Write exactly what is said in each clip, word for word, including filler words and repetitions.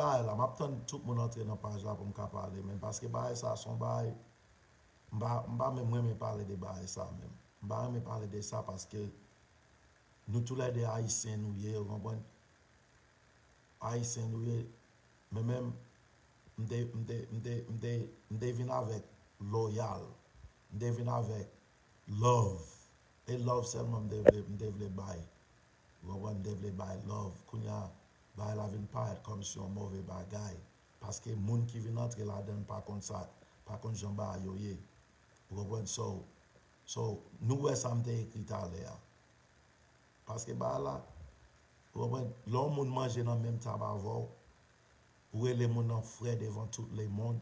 bagay la, m ap tann tout moun antre nan paj la pou m ka pale, men paske bagay sa se yon bagay, m pa, m pa menm renmen pale de bagay sa menm. M pa renmen pale de sa paske nou toulède Ayisyen nou ye, ou konprann? Ayisyen nou ye, men menm, m te, m te, m te, m te, m te vin avèk loyal, m te vin avèk love, e love sèlman m te vle, m te vle bay. Ou konprann? M te vle bay love. Kounye a, bagay la vin parèt kòmsi yon move bagay. Paske moun ki vin antre ladan l pa konn sa, pa konn jan bagay yo ye. Ou konprann? So, so, nou wè sa m te ekri talè a. Paske bagay la, ou konprann? Lè yon moun manje nan menm tab avè w, ou rele moun nan frè devan tout lemonn.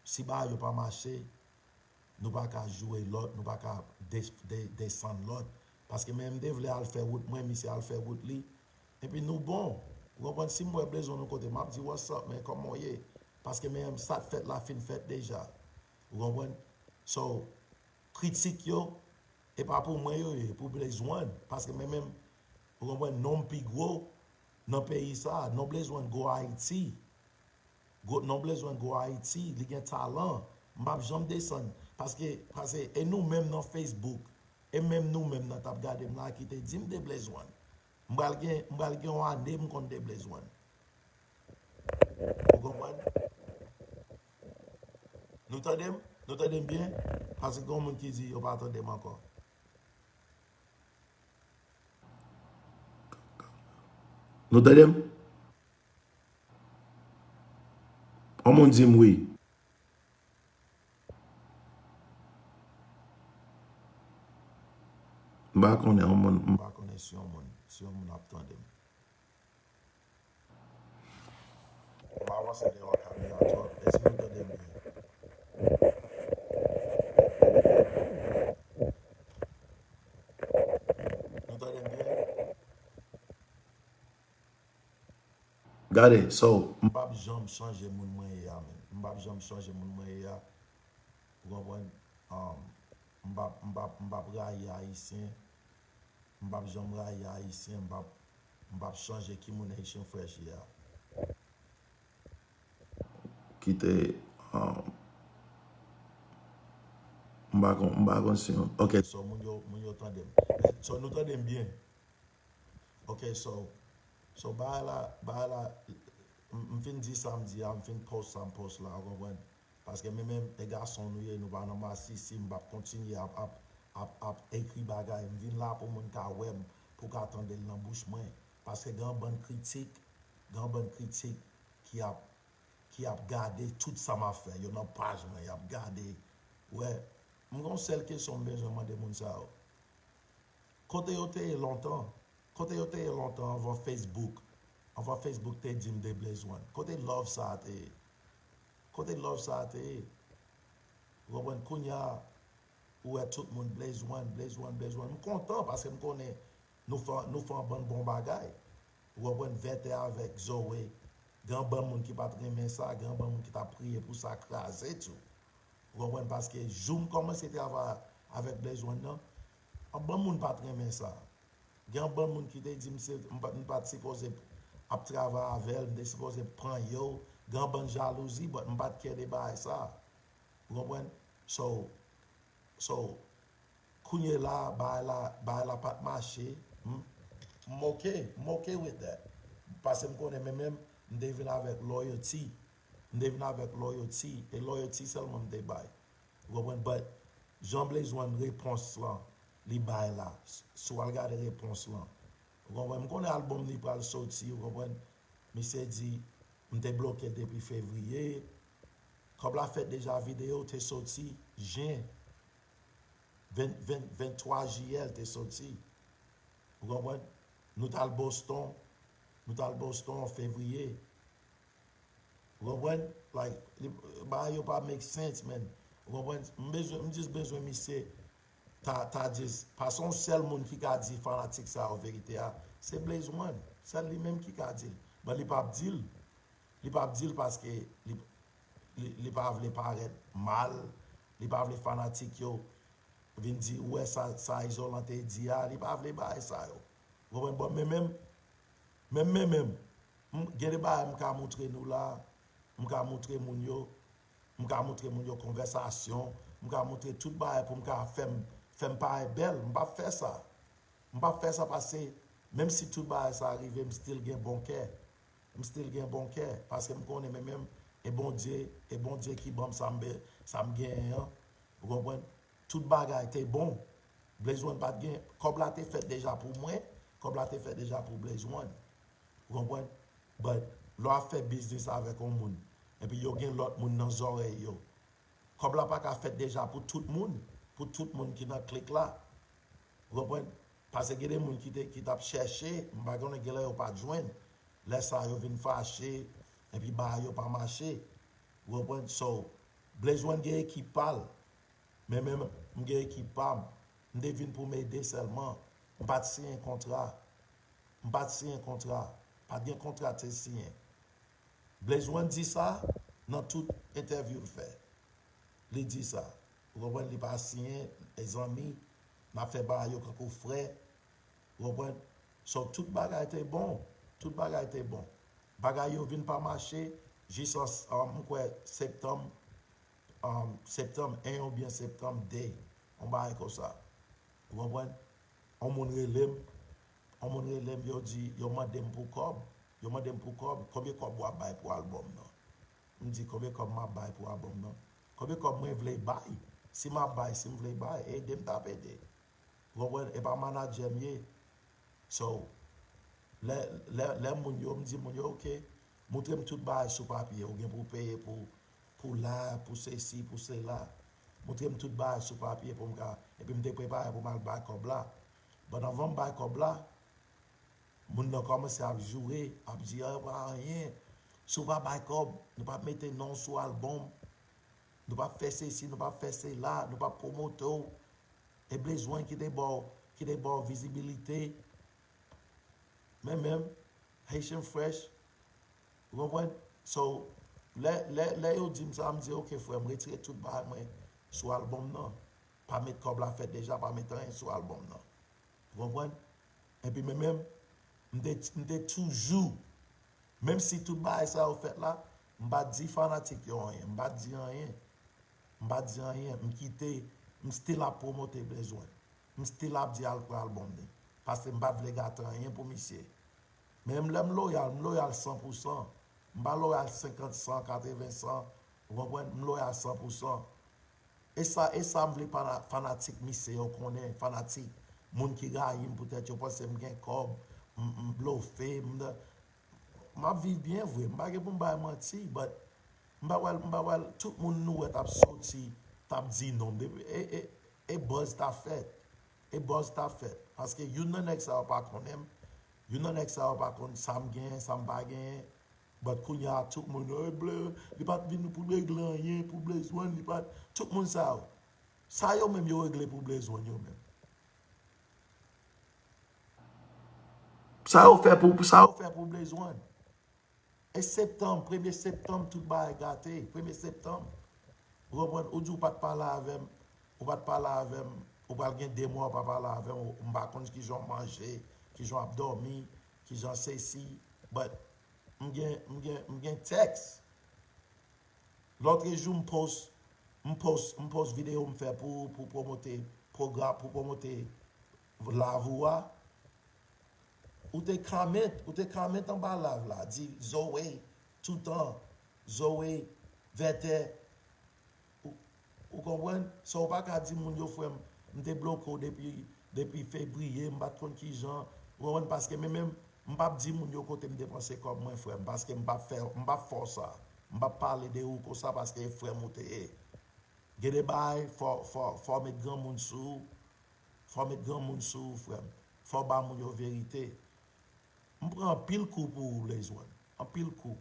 Si bagay yo pa mache, nou pa ka joure lòt, nou pa ka de, de, desann lòt. Paske men m te vle al fè wout mwen, misye al fè wout li. Epi nou bon. Ou konprann? Si m wè Blaze One yon kote, m ap di, "What's up, man? Kòman w ye?" Paske men sa k fèt la fin fèt deja. Ou konprann? So, kritik yo, e pa pou mwen yo ye, pou Blaze One. Paske men menm, ou konprann, non m pi gwo nan peyi sa, non Blaze One gwo Ayiti. Gwo, non Blaze One gwo Ayiti, li gen talan. M p ap janm desann. Paske, paske, e nou menm nan Facebook, e menm nou menm nan t ap gade m la ki te di m de Blaze One. M pral gen, m pral gen yon ane m konn de Blaze One. Ou konprann? Nou tande m? Nou tande m byen? Paske gen moun ki di yo pa tande m ankò. Nou tande m? Yon moun di m wi. M pa konnen yon moun, m pa konnen si yon moun, si yon moun ap tande m. M avanse deyò kamera twòp. Èske nou tande m byen? Nou tande m byen? Gade, so, m p ap janm chanje moun mwen ye a, menm. M p ap janm chanje moun mwen ye a. Ou konprann? Um, m p ap, m p ap, m p ap rayi Ayisyen. M p ap janm rayi Ayisyen. M p ap, m p ap chanje ki moun Haitian Fresh ye a. Kite, um, m pa konn, m pa konn si yon, ok. So, moun yo, moun yo tande m. So, nou tande m byen. Ok, so, so, bagay la, bagay la, m, m fin di sa m di a, m fin post sa m post la, ou konprann? Paske men menm, e gason nou ye, nou pa nan masisi, m p ap kontinye ap, ap, ap, ap ekri bagay. M vin la pou moun ka wè m, pou ka tande l nan bouch mwen. Paske gen yon bann kritik, gen yon bann kritik ki ap, ki ap gade tout sa m ap fè. Yo nan paj mwen, y ap gade. Ou wè, m gen yon sèl kesyon m bezwen mande moun sa yo. Kote yo te ye lontan? Kote yo te ye lontan anvan Facebook? Anvan Facebook te di m de Blaze One. Kote love sa a te ye? Kote love sa a te ye? Ou konprann? Kounye a, ou wè tout moun Blaze One, Blaze One, Blaze One. M kontan paske m konnen nou fè, nou fè yon bann bon bagay. Ou konprann? Vètè avèk Zoe. Gen yon bann moun ki pa t renmen sa, gen yon bann moun ki t ap priye pou sa kraze tou. Ou konprann? Paske jou m kòmanse travay avèk Blaze One nan, anpil moun pa t renmen sa. Gen anpil moun ki te di m se, m pa, m pa t sipoze ap travay avè l, m te sipoze pran yo. Gen yon bann jalouzi, but m pa t kè de bagay sa. Ou konprann? So, so, kounye la, bagay la, bagay la pa t mache. M, m ok, m ok with that. Paske m konnen men menm, m te vin avèk loyalty. M te vin avèk loyalty, e loyalty sèlman m te bay. Ou konprann? But, jan Blaze One repons lan, li bay la, si w al gade repons lan, ou konprann? M konnen album li pral soti, ou konprann? Misye di, m te bloke l depi fevriye. Kòb la fèt deja, videyo te soti jen, ven, ven, venntwa jiyè l te soti. Ou konprann? Nou t al Boston, nou t al Boston an fevriye. Ou konprann? Like, li, bagay yo pa make sense, man. Ou konprann? M bezwen, m just bezwen misye ta, ta just, paske yon sèl moun ki ka di fanatik sa yo verite a, se Blaze One. Sèl li menm ki ka di l. But li p ap di l. Li p ap di l paske li, li, li pa vle parèt mal. Li pa vle fanatik yo vin di, ou wè sa, sa Izolan te di a, li pa vle bagay sa yo. Ou konprann? Bon, men menm, men men menm, M, gen de bagay m ka montre nou la, m ka montre moun yo, m ka montre moun yo konvèsasyon, m ka montre tout bagay pou m ka fè m, fè m parèt bèl. M p ap fè sa. M p ap fè sa paske menm si tout bagay sa rive, m still gen bon kè. M still gen bon kè paske m konnen men menm e Bondye, e Bondye ki ban m sa m, be- sa m genyen an. Ou konprann? Tout bagay te bon. Blaze One pa t gen, kòb la te fèt deja pou mwen, kòb la te fèt deja pou Blaze One. Ou konprann? But lè w ap fè biznis avèk yon moun, epi yo gen lòt moun nan zòrèy yo, kòb la pa ka fèt deja pou tout moun, pou tout moun ki nan klik la. Ou konprann? Paske gen de moun ki te, ki t ap chèche, m pa konnen, genlè yo pa t jwenn. Lè sa a, yo vin fache, epi bagay yo pa mache. Ou konprann? So, Blaze One gen ekip pa l. Men menm, m gen ekip pa m. M te vin pou m ede sèlman. M pa t siyen kontra. M pa t siyen kontra. Pa t gen kontra te siyen. Blaze One di sa nan tout entèvyou l fè. Li di sa. Ou konprann? Li pa siyen, e zanmi, n ap fè bagay yo kankou frè. Ou konprann? So, tout bagay te bon. Tout bagay te bon. Bagay yo vin pa mache jis an, an, m kwè, septanm, um, septanm en oubyen septanm de, yon bagay konsa. Ou konprann? Yon moun rele m, yon moun rele m, yo di, yo mande m pou kòb. Yo mande m pou kòb, konbyen kòb w ap bay pou albòm nan? M di, konbyen kòb m ap bay pou albòm nan? Konbyen kòb mwen vle bay? Si m ap bay, si m vle bay, ede m t ap ede. Ou konprann? E pa manadjè m ye. So, lè, lè, lè moun yo, m di moun yo, oke, montre m tout bagay sou papye. Ou gen pou peye pou, pou la, pou sesi, pou sela. Montre m tout bagay sou papye pou m ka, epi m te prepare pou m al bay kòb la. But anvan m bay kòb la, moun nan kòmanse ap joure, ap di, "Ah, pa anyen. Si w pa bay kòb, nou p ap mete non w sou albòm. Nou p ap fè sesi, nou p ap fè sela, nou p ap pwomote w." E Blaze One ki te ba w, ki te ba w vizibilite. Men menm, Haitian Fresh, ou konprann? So, lè, lè, lè yo di m sa, m di, "Oke, frè m, retire tout bagay mwen sou albòm nan. Pa met kòb la fèt deja, pa met anyen sou albòm nan." Ou konprann? Epi men menm, m te, m te toujou, menm si tout bagay sa yo fèt la, m pa t di fanatik yo anyen, m pa t di anyen. M pa t di anyen, m kite, m still ap pwomote Blaze One. M still ap di al pran albòm li. Paske m pa t vle gate anyen pou misye. Men m, lè m loyal, m loyal san pou san. M pa loyal senkant san, katreven san. Ou konprann? M loyal san pou san. E sa, e sa m vle pana-, fanatik misye yo konnen, fanatik, moun ki rayi m poutèt yo panse m gen kòb, m, m blofe, m, m ap viv byen vre, m pa gen pou m bay manti, but m pa pral, m pa pral, tout moun nou wè t ap soti, t ap di non m. Depi, e, e, e buzz t ap fèt. E buzz t ap fèt. Paske youn nan nèg sa yo pa konnen m. Youn nan nèg sa yo pa konn sa m genyen, sa m pa genyen. But kounye a, tout moun, "Eh, Blaze, li pa t vin pou regle anyen, pou Blaze One, li pa t," tout moun sa yo. Sa yo menm yo regle pou Blaze One yo menm. Sa yo fè pou, sa yo fè pou Blaze One. E septanm, premye septanm, tout bagay gate. Premye septanm. Ou konprann? Ou di ou pa t pale avè m, ou pa t pale avè m, ou pral gen de mwa ou pa pale avè m, ou, m pa konn kijan w manje, kijan w ap dòmi, kijan sesi. But, m gen, m gen, m gen tèks. Lòtrejou, m post, m post, m post videyo m fè pou, pou pwomote pwogram, pou pwomote live ou a. Ou te comment, ou te comment anba live la, di Zoe, toutan, Zoe, vètè. Ou, ou konprann? So, ou pa ka di moun yo, frè m, m te bloke w depi, depi fevriye, m pa t konn kijan. Ou konprann? Paske men menm, m p ap di moun yo kote m depanse kòb mwen, frè m, paske m p ap fè, m p ap fè w sa. M p ap pale de ou konsa paske e frè m ou te ye. Gen de bagay, fò, fò, fò w met granmoun sou ou. Fò w met granmoun sou ou, frè m. Fò w ba moun yo verite. M pran anpil kou pou ou, Blaze One. Anpil kou.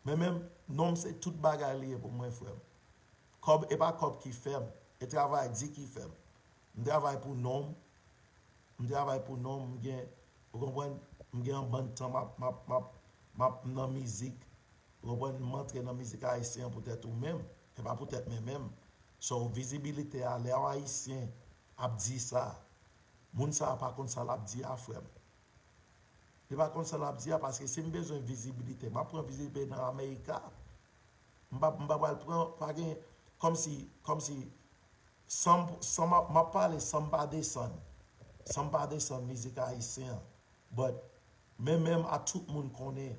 Men menm, non m se tout bagay li ye pou mwen, frè m. Kòb, e pa kòb ki fè m. E travay di ki fè m. M travay pou non m. M travay pou non m. M gen, ou konprann, m gen yon bann tan m ap, m ap, m ap, m ap nan mizik. Ou konprann? M antre nan mizik ayisyen an poutèt ou menm, e pa poutèt men menm. So, vizibilite a, lè yon ayisyen ap di sa, moun sa a pa konn sa l ap di a, frè m. Li pa konn sa l ap di a, paske si m bezwen vizibilite, m ap pran vizibilite nan Amerika. M pa, m pa pral pran, pa gen, kòmsi, kòmsi, san, san m ap, m ap pale san m pa desann, san m pa desann mizik ayisyen an. But, men menm a tout moun konnen,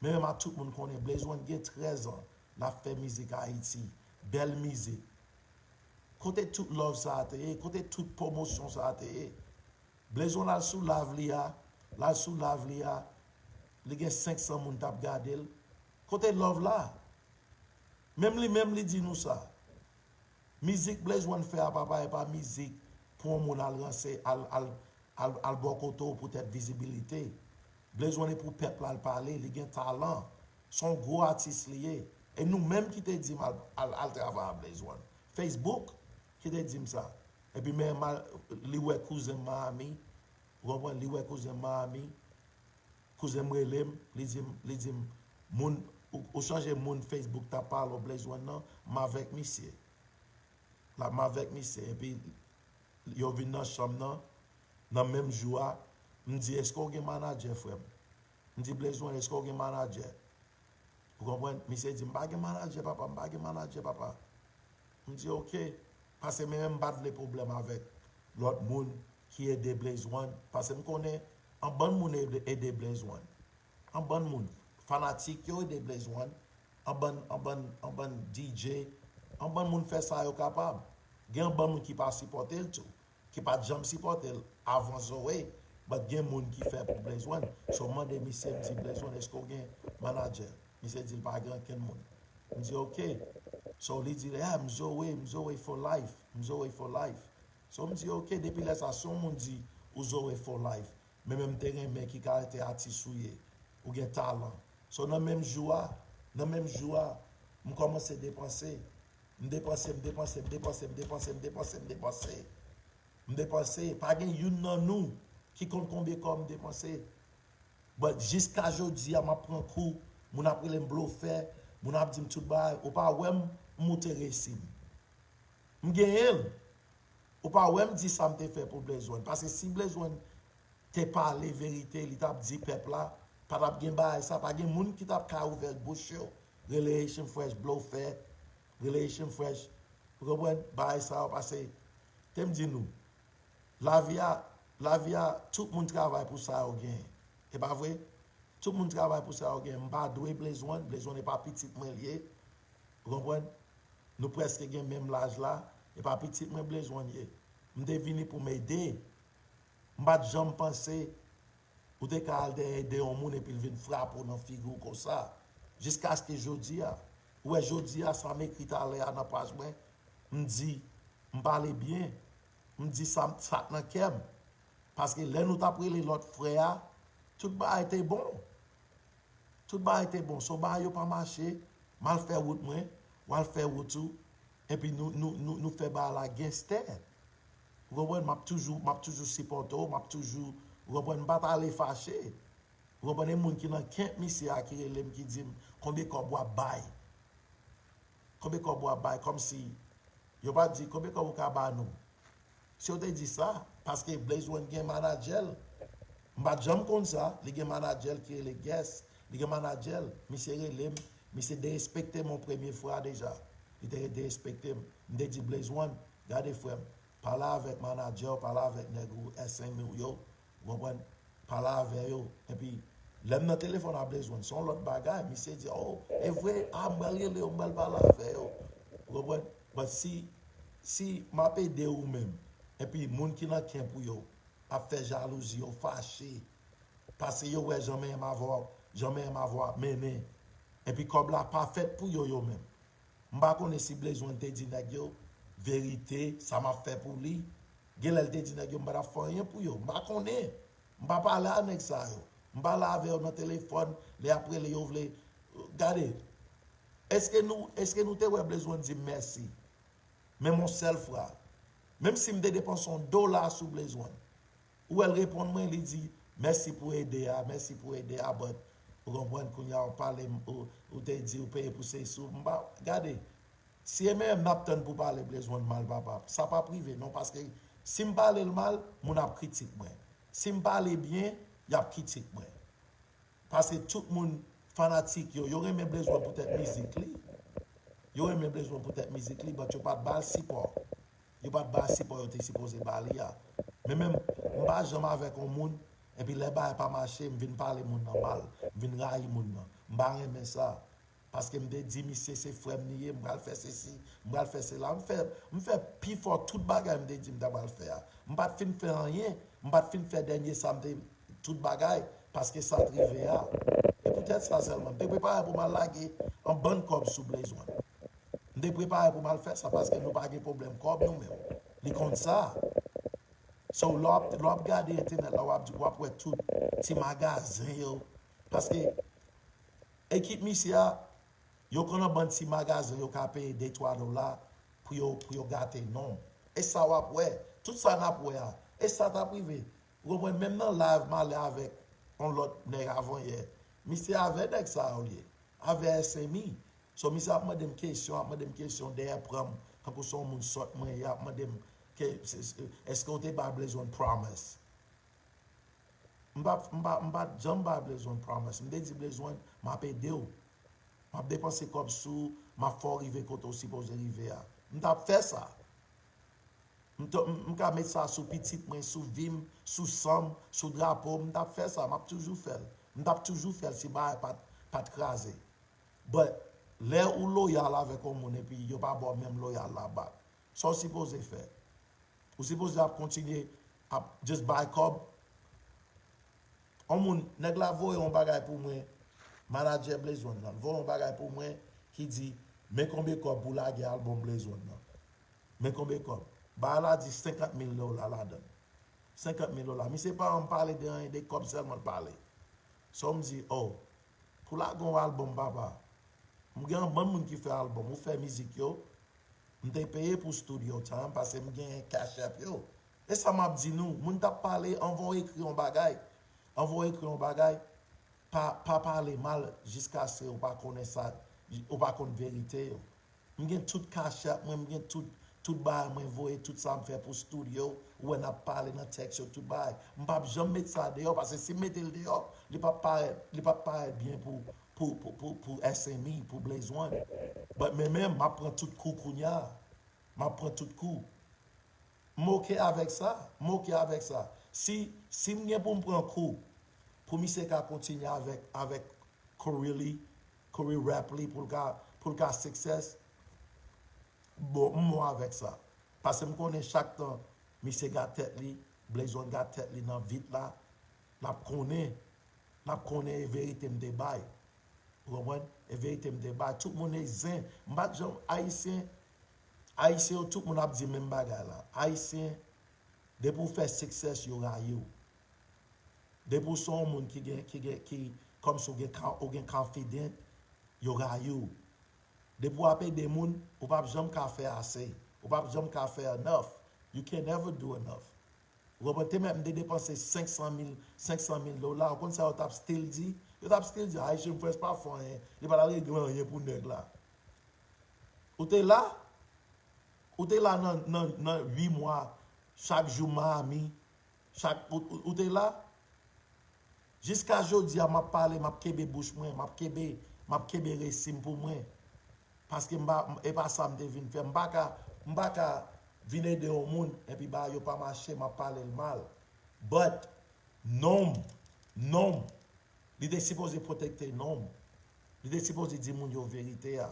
men menm a tout moun konnen, Blaze One gen trèz an, l ap fè mizik Ayiti, bèl mizik. Kote tout love sa a te ye? Kote tout pwomosyon sa a te ye? Blaze One al sou live li a, l al sou live li a, li gen senk san moun t ap gade l. Kote love la? Menm li menm li di nou sa. Mizik Blaze One fè a, papa, e pa mizik pou yon moun al ranse, al, al, al, al bòkote w poutèt vizibilite. Blaze One e pou pèp la l pale, li gen talan. Se yon gwo atis li ye. E nou menm ki te di m al, al, al travay a Blaze One. Facebook ki te di m sa. Epi men mal, li wè kouzen m Miami, ou konprann, li wè kouzen m Miami, kouzen m rele m, li di m, li di m, moun, ou, ou chanje moun Facebook t ap pale w Blaze One nan, m avèk misye. La, m avèk misye, epi yo vin nan chanm nan, nan menm jou a, m di, èske w gen manadjè, frè m? M di, Blaze One, èske w gen manadjè? Ou konprann? Misye di, m pa gen manadjè, papa, m pa gen manadjè, papa. M di, oke. Paske men menm m pa t vle pwoblèm avèk lòt moun ki ede Blaze One. Paske m konnen, yon bann moun ede, ede Blaze One. Yon bann moun, fanatik yo ede Blaze One. Yon bann, yon bann, yon bann D J, yon bann moun fè sa yo kapab. Gen yon bann moun ki pa sipòte l tou, ki pa t janm sipòte l avan Zoe, but gen moun ki fè pou Blaze One. So, m mande misye, m di, Blaze One, èske w gen manadjè? Misye di l pa gen okenn moun. M di, oke. So, li di, yeah, m Zoe, m Zoe for life, m Zoe for life. So, m di, oke, depi lè sa, si yon moun di ou Zoe for life, men menm te renmen ki kalite atis ou ye, ou gen talan. So, nan menm jou a, nan menm jou a, m kòmanse depanse. M depanse, m depanse, m depanse, m depanse, m depanse, m depanse. M depanse. Pa gen youn nan nou ki konn konbyen kòb m depanse. But jiska jodi a, m ap pran kou, moun ap rele m blofè, moun ap di m tout bagay. Ou pa wè m, m moute resi m. M genyen l. Ou pa wè m di sa m te fè pou Blaze One. Paske si Blaze One te pale verite, li t ap di pèp la, pa t ap gen bagay sa, pa gen moun ki t ap ka ouvè bouch yo, rele Haitian Fresh blofè, rele Haitian Fresh, ou konprann, bagay sa yo, paske, te m di nou, lavi a, lavi a, tout moun travay pou sa yo genyen. E pa vre? Tout moun travay pou sa yo genyen. M pa dwe Blaze One, Blaze One e pa pitit mwen l ye. Ou konprann? Nou prèske gen menm laj la, e pa pitit mwen Blaze One ye. M te vini pou m ede. M pa t janm panse ou te ka al dèyè ede yon moun epi l vin frape w nan figi w konsa. Jiskaske jodi a. Ou wè jodi a, sa m ekri talè a nan paj mwen, m di, m pale byen, m di sa, sa k nan kè m. Paske lè nou t ap rele lòt frè a, tout bagay te bon. Tout bagay te bon. So bagay yo pa mache, m al fè wout mwen, w al fè wout ou, epi nou, nou, nou, nou fè bagay la genstè. Ou konprann? M ap toujou, m ap toujou sipòte w, m ap toujou, ou konprann? M pa t ale fache. Ou konprann? E moun ki nan kèk misye a ki rele m, ki di m, konbyen kòb w ap bay? Konbyen kòb w ap bay? Kòmsi yo pa di, konbyen kòb ou ka ba nou? Si yo te di sa, paske Blaze One gen manadjè l. M pa t janm konn sa, li gen manadjè l ki rele Guess, li gen manadjè l, misye rele m, misye derespekte m yon premye fwa deja. Li te derespekte m. M te di Blaze One, gade frè m, pale avèk manadjè w, pale avèk nèg ou, S M ou yo, ou konprann? Pale avè yo. Epi, lè m nan telefòn a Blaze One, se yon lòt bagay. Misye di, oh, e vre, ah, m pral rele yo, m pral pale avè yo. Ou konprann? But si, si m ap ede ou menm, epi moun ki nan kèk ou yo ap fè jalouzi, yo fache, paske yo wè jan M M avè w, jan M M avè w ap mennen, epi kòb la pa fèt pou yo, yo menm. M pa konnen si Blaze One te di nèg yo verite, sa m ap fè pou li. Genlè l te di nèg yo, m pa t ap fè anyen pou yo. M pa konnen. M pa pale a nèg sa yo. M pale avè yo nan telefòn, lè y ap rele yo vle. Gade, èske nou, èske nou te wè Blaze One di m mèsi? Menm yon sèl fwa. Menm si m te depanse yon dola sou Blaze One. Ou wè l reponn mwen, li di, mèsi pou ede a, mèsi pou ede a, but, ou konprann, kounye a w pale m, ou, ou te di ou peye pou sesi, m pa, gade, si e menm n ap tann pou pale Blaze One mal, papa, sa p ap rive, non, paske si m pale l mal, moun ap kritik mwen. Si m pale byen, y ap kitik mwen. Paske tout moun fanatik yo, yo renmen Blaze One poutèt mizik li. Yo renmen Blaze One poutèt mizik li, but yo pa t ba l sipò. Yo pa t ba l sipò yo te sipoze ba li a. Men menm, m pa janm avèk yon moun, epi lè bagay pa mache, m vin pale moun nan mal, m vin rayi moun nan. M pa renmen sa. Paske m te di misye se frè m li ye, m pral fè sesi, m pral fè sela. M fè, m fè pifò tout bagay m te di m ta pral fè a. M pa t fin fè anyen, m pa t fin fè dènye sa m te, tout bagay, paske sa t rive a. E poutèt sa sèlman, m te prepare pou m al lage yon bann kòb sou Blaze One. M te prepare pou m al fè sa paske nou pa gen pwoblèm kòb nou menm. Li konn sa. So, lè w ap, lè w ap gade entènèt la, w ap, w ap wè tout ti magazen yo. Paske ekip misye a, yo konn yon bann ti magazen yo ka peye de twa dola pou yo, pou yo gate non m. E sa w ap wè. Tout sa n ap wè a. E sa t ap rive. Ou konprann? Menm nan live m ale avèk yon lòt nèg avanyè, misye avè nèg sa yo l ye. Avè S M E. So, misye ap mande m kesyon, ap mande m kesyon dèyè pran m, tankou se yon moun sòt mwen ye, ap mande m, ke, se, se, èske w te bay Blaze One promise? M pa, m pa, m pa t janm bay Blaze One promise. M te di Blaze One, m ap ede w. M ap depanse kòb sou w, m ap fè w rive kote w sipoze rive a. M t ap fè sa. M t, m, m ka met sa sou pitit mwen, sou vi m, sou san m, sou drapo m, m t ap fè sa, m ap toujou fè l. M t ap toujou fè l si bagay pa t, pa t kraze. But, lè ou loyal avèk yon moun epi yo pa ba w menm loyal la back, sa w sipoze fè? Ou sipoze ap kontinye ap just bay kòb? On moun, nèg la voye yon bagay pou mwen, manadjè Blaze One nan, voye yon bagay pou mwen ki di, men konbyen kòb pou lage albòm Blaze One nan. Men konbyen kòb. Bagay la di senkant mil dola ladan l. Senkant mil dola. Misye pa janm pale de anyen, de kòb sèlman l pale. So m di, oh, pou lage yon albòm, papa, m gen yon bann moun ki fè albòm, ou fè mizik yo, m te peye pou studio time paske m gen Cash App yo. E sa m ap di nou, moun t ap pale, anvan w ekri yon bagay, anvan w ekri yon bagay, pa, pa pale mal jiskaske ou pa konnen sa, ou pa konn verite yo. M gen tout Cash App mwen, m gen tout, tout bagay mwen voye, tout sa m fè pou studio, ou wè n ap pale nan tèks yo, tout bagay. M p ap janm met sa deyò, paske si m mete l deyò, li p ap parèt, li p ap parèt byen pou, pou, pou, pou, pou S M E, pou Blaze One. But men menm, m ap pran tout kou kounya. M ap pran tout kou. M oke avèk sa. M oke avèk sa. Si, si m gen pou m pran kou, pou misye ka kontinye avèk, avèk career li, career rap li, pou l ka, pou l ka success, bon, m bon avèk sa. Paske m konnen chak tan misye gad tèt li, Blaze One gad tèt li nan vit la, l ap konnen, l ap konnen e verite m te bay. Ou konprann? E verite m te bay. Tout moun e zen. M pa t janm, Ayisyen, Ayisyen yo, tout moun ap di menm bagay la. Ayisyen, depi w fè success, yo rayi w. Depi w se yon moun ki gen, ki gen, ki, kòmsi w gen, ka- ou gen confident, yo rayi w. Depi w ap ede moun, ou p ap janm ka fè ase. Ou p ap janm ka fè enough. You can never do enough. Ou konprann? Te mèt m te depanse senk san mil, senk san mil dola. Ou konn sa yo t ap still di? Yo t ap still di, Haitian Fresh pa fè anyen. Li pa t al regle anyen pou nèg la. Ou te la? Ou te la nan, nan, nan uit mwa, chak jou Miami, chak, ou, ou, ou te la? Jiska jodi a, m ap pale, m ap kenbe bouch mwen, m ap kenbe, m ap kenbe resi m pou mwen. Paske m pa, e pa sa m te vin fè. M pa ka, m pa ka vin ede yon moun, epi bagay yo pa mache, m ap pale l mal. But, non m, non m, li te sipoze pwotekte non m. Li te sipoze di moun yo verite a.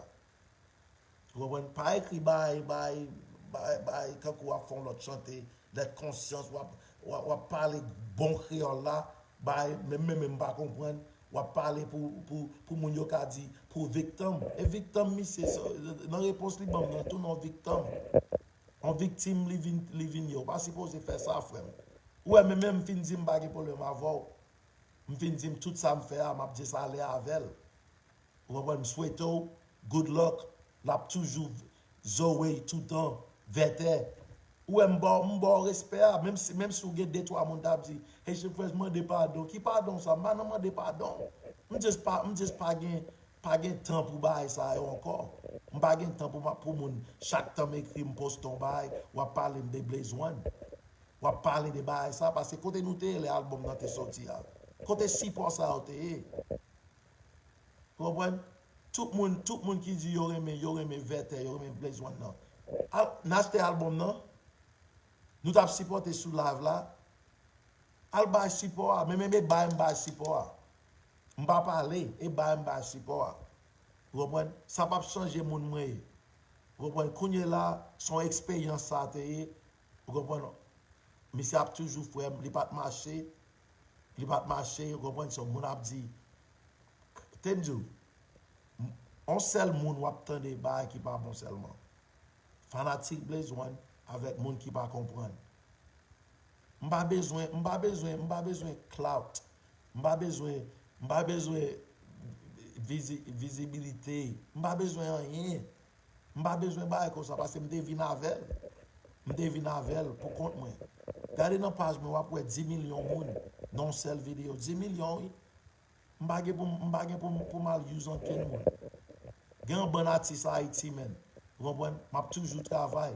Ou konprann? Pa ekri bay, bay, bay, bay, kankou w ap fè yon lòt chante, lèt konsyans, w ap, w ap, w ap pale bon kreyòl la, bay, menm, menm, menm pa konprann, w ap pale pou, pou, pou moun yo ka di, pou viktim. E viktim, misye, se- nan repons li ban m nan, tou non viktim. Yon viktim, li vin, li vin ye. Ou pa sipoze fè sa, frè m. Ou wè, menm, menm m fin di m pa gen pwoblèm avè w. M fin di m tout sa m fè a, m ap just ale avè l. Ou konprann? M swete w good luck. L ap toujou Zoe toutan, vètè. Ou wè m ba w, m ba w respè a. Menm si, menm si w gen de twa moun t ap di, Haitian Fresh mande padon. Ki padon sa? M pa nan mande padon. M just pa, m just pa gen, pa gen tan pou bagay sa yo ankò. M pa gen tan pou, m ap- pou moun chak tan m ekri, m poste yon bagay, w ap pale m de Blaze One. W ap pale de bagay sa, paske kote nou te ye lè albòm nan te soti a? Kote sipò sa yo te ye? Ou konprann? Tout moun, tout moun ki di yo renmen, yo renmen Vètè, yo renmen Blaze One nan. Al, n achte albòm nan. Nou t ap sipòte sou live la. Al bay sipò a. Men, men, men bay m bay sipò a. M pa pale, e bay m bay sipò a. Ou konprann? Sa p ap chanje moun mwen ye. Ou konprann? Kounye la, se yon eksperyans sa te ye. Ou konprann? Misye ap toujou frè m, li pa t mache. Li pa t mache, ou konprann? Se yon moun ap di. Te m di w, m- on sèl moun w ap tande bagay ki pa bon sèlman. Fanatik Blaze One avèk moun ki pa konprann. M pa bezwen, m pa bezwen, m pa bezwen clout. M pa bezwen, m pa bezwen vizi, vizibilite. M pa bezwen anyen. M pa bezwen bagay konsa paske m te vin avè l. M te vin avè l pou kont mwen. Gade nan paj mwen, w ap wè dis milyon moun nan yon sèl videyo. Dis milyon, wi. M pa gen pou m, m pa gen pou m, pou m al use ankenn moun. Gen yon bann atis Ayiti, menn. Ou konprann? M ap toujou travay.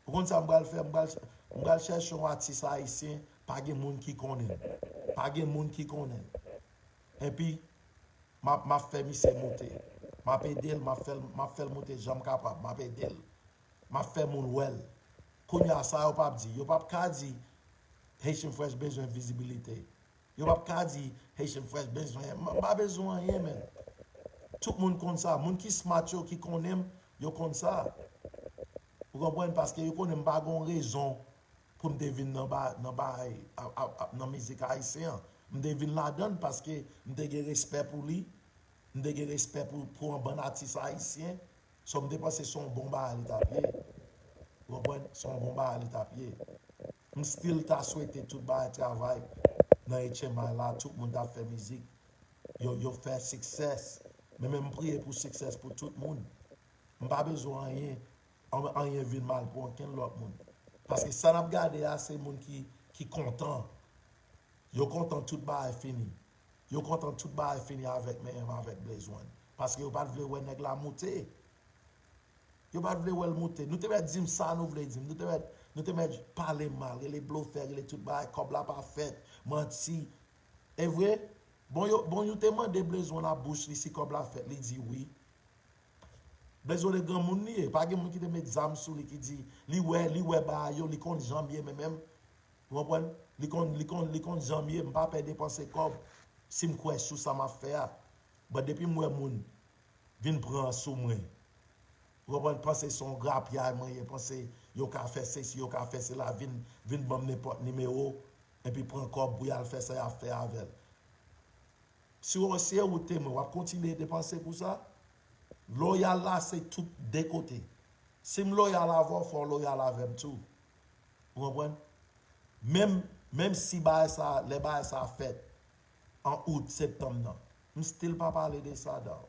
Ou konn sa m pral fè? M pral, m pral chèche yon atis ayisyen, pa gen moun ki konnen l. Pa gen moun ki konnen l. Epi, m ap, m ap fè misye moute. M ap ede l, m ap fè l, m ap fè l moute jan m kapab. M ap ede l. M ap fè moun wè l. Kounye a, sa yo p ap di? Yo p ap ka di Haitian Fresh bezwen vizibilite. Yo p ap ka di Haitian Fresh bezwen. M m pa bezwen anyen, menn. Tout moun konn sa. Moun ki smart yo, ki konnen m, yo konn sa. Ou konprann? Paske yo konnen m pa gen yon rezon pou m te vin nan ba, nan bagay, a, a, a, nan mizik ayisyen an. M te vin ladan l paske m te gen respè pou li. M te gen respè pou, pou yon bann atis ayisyen. So, m te panse se yon bon bagay li t ap ye. Ou konprann? Se yon bon bagay li t ap ye. M still ta swete tout bagay travay nan H M I la, tout moun t ap fè mizik. Yo, yo fè success. Men, men m priye pou success pou tout moun. M pa bezwen anyen, an- anyen vin mal pou ankenn lòt moun. Paske sa n ap gade a, se moun ki, ki kontan. Yo kontan tout bagay fini. Yo kontan tout bagay fini avèk men m avèk Blaze One. Paske yo pa t vle wè nèg la moute. Yo pa t vle wè l moute. Nou te mèt di m sa nou vle di m. Nou te mèt, nou te mèt pale m mal, rele blofè, rele tout bagay, kòb la pa fèt, manti. E vre? Bon, yo, bon, yo te mande Blaze One ak bouch li si kòb la fèt, li di wi. Blaze One granmoun li ye. Pa gen moun ki te met zam sou li ki di, li wè, li wè bagay yo, li konn jan m ye, men menm. Ou konprann? Li konn, li konn, li konn jan m ye, m pa pè depanse kòb si m kwè sou sa m ap fè a. But depi m wè moun vin pran sou mwen, ou konprann, panse se yon grapyay mwen ye, panse yo ka fè sesi, yo ka fè sela, vin, vin ban m nenpòt nimewo, epi pran kòb pou y al fè sa y ap fè avè l. Si w, si e ou te mwen, w ap kontinye depanse pou sa? Loyal la se tout de kote. Si m loyal avè w, fò w loyal avè m tou. Ou konprann? Menm, menm si bagay sa, lè bagay sa fèt an out, septanm nan, m still pa pale de sa, dawg.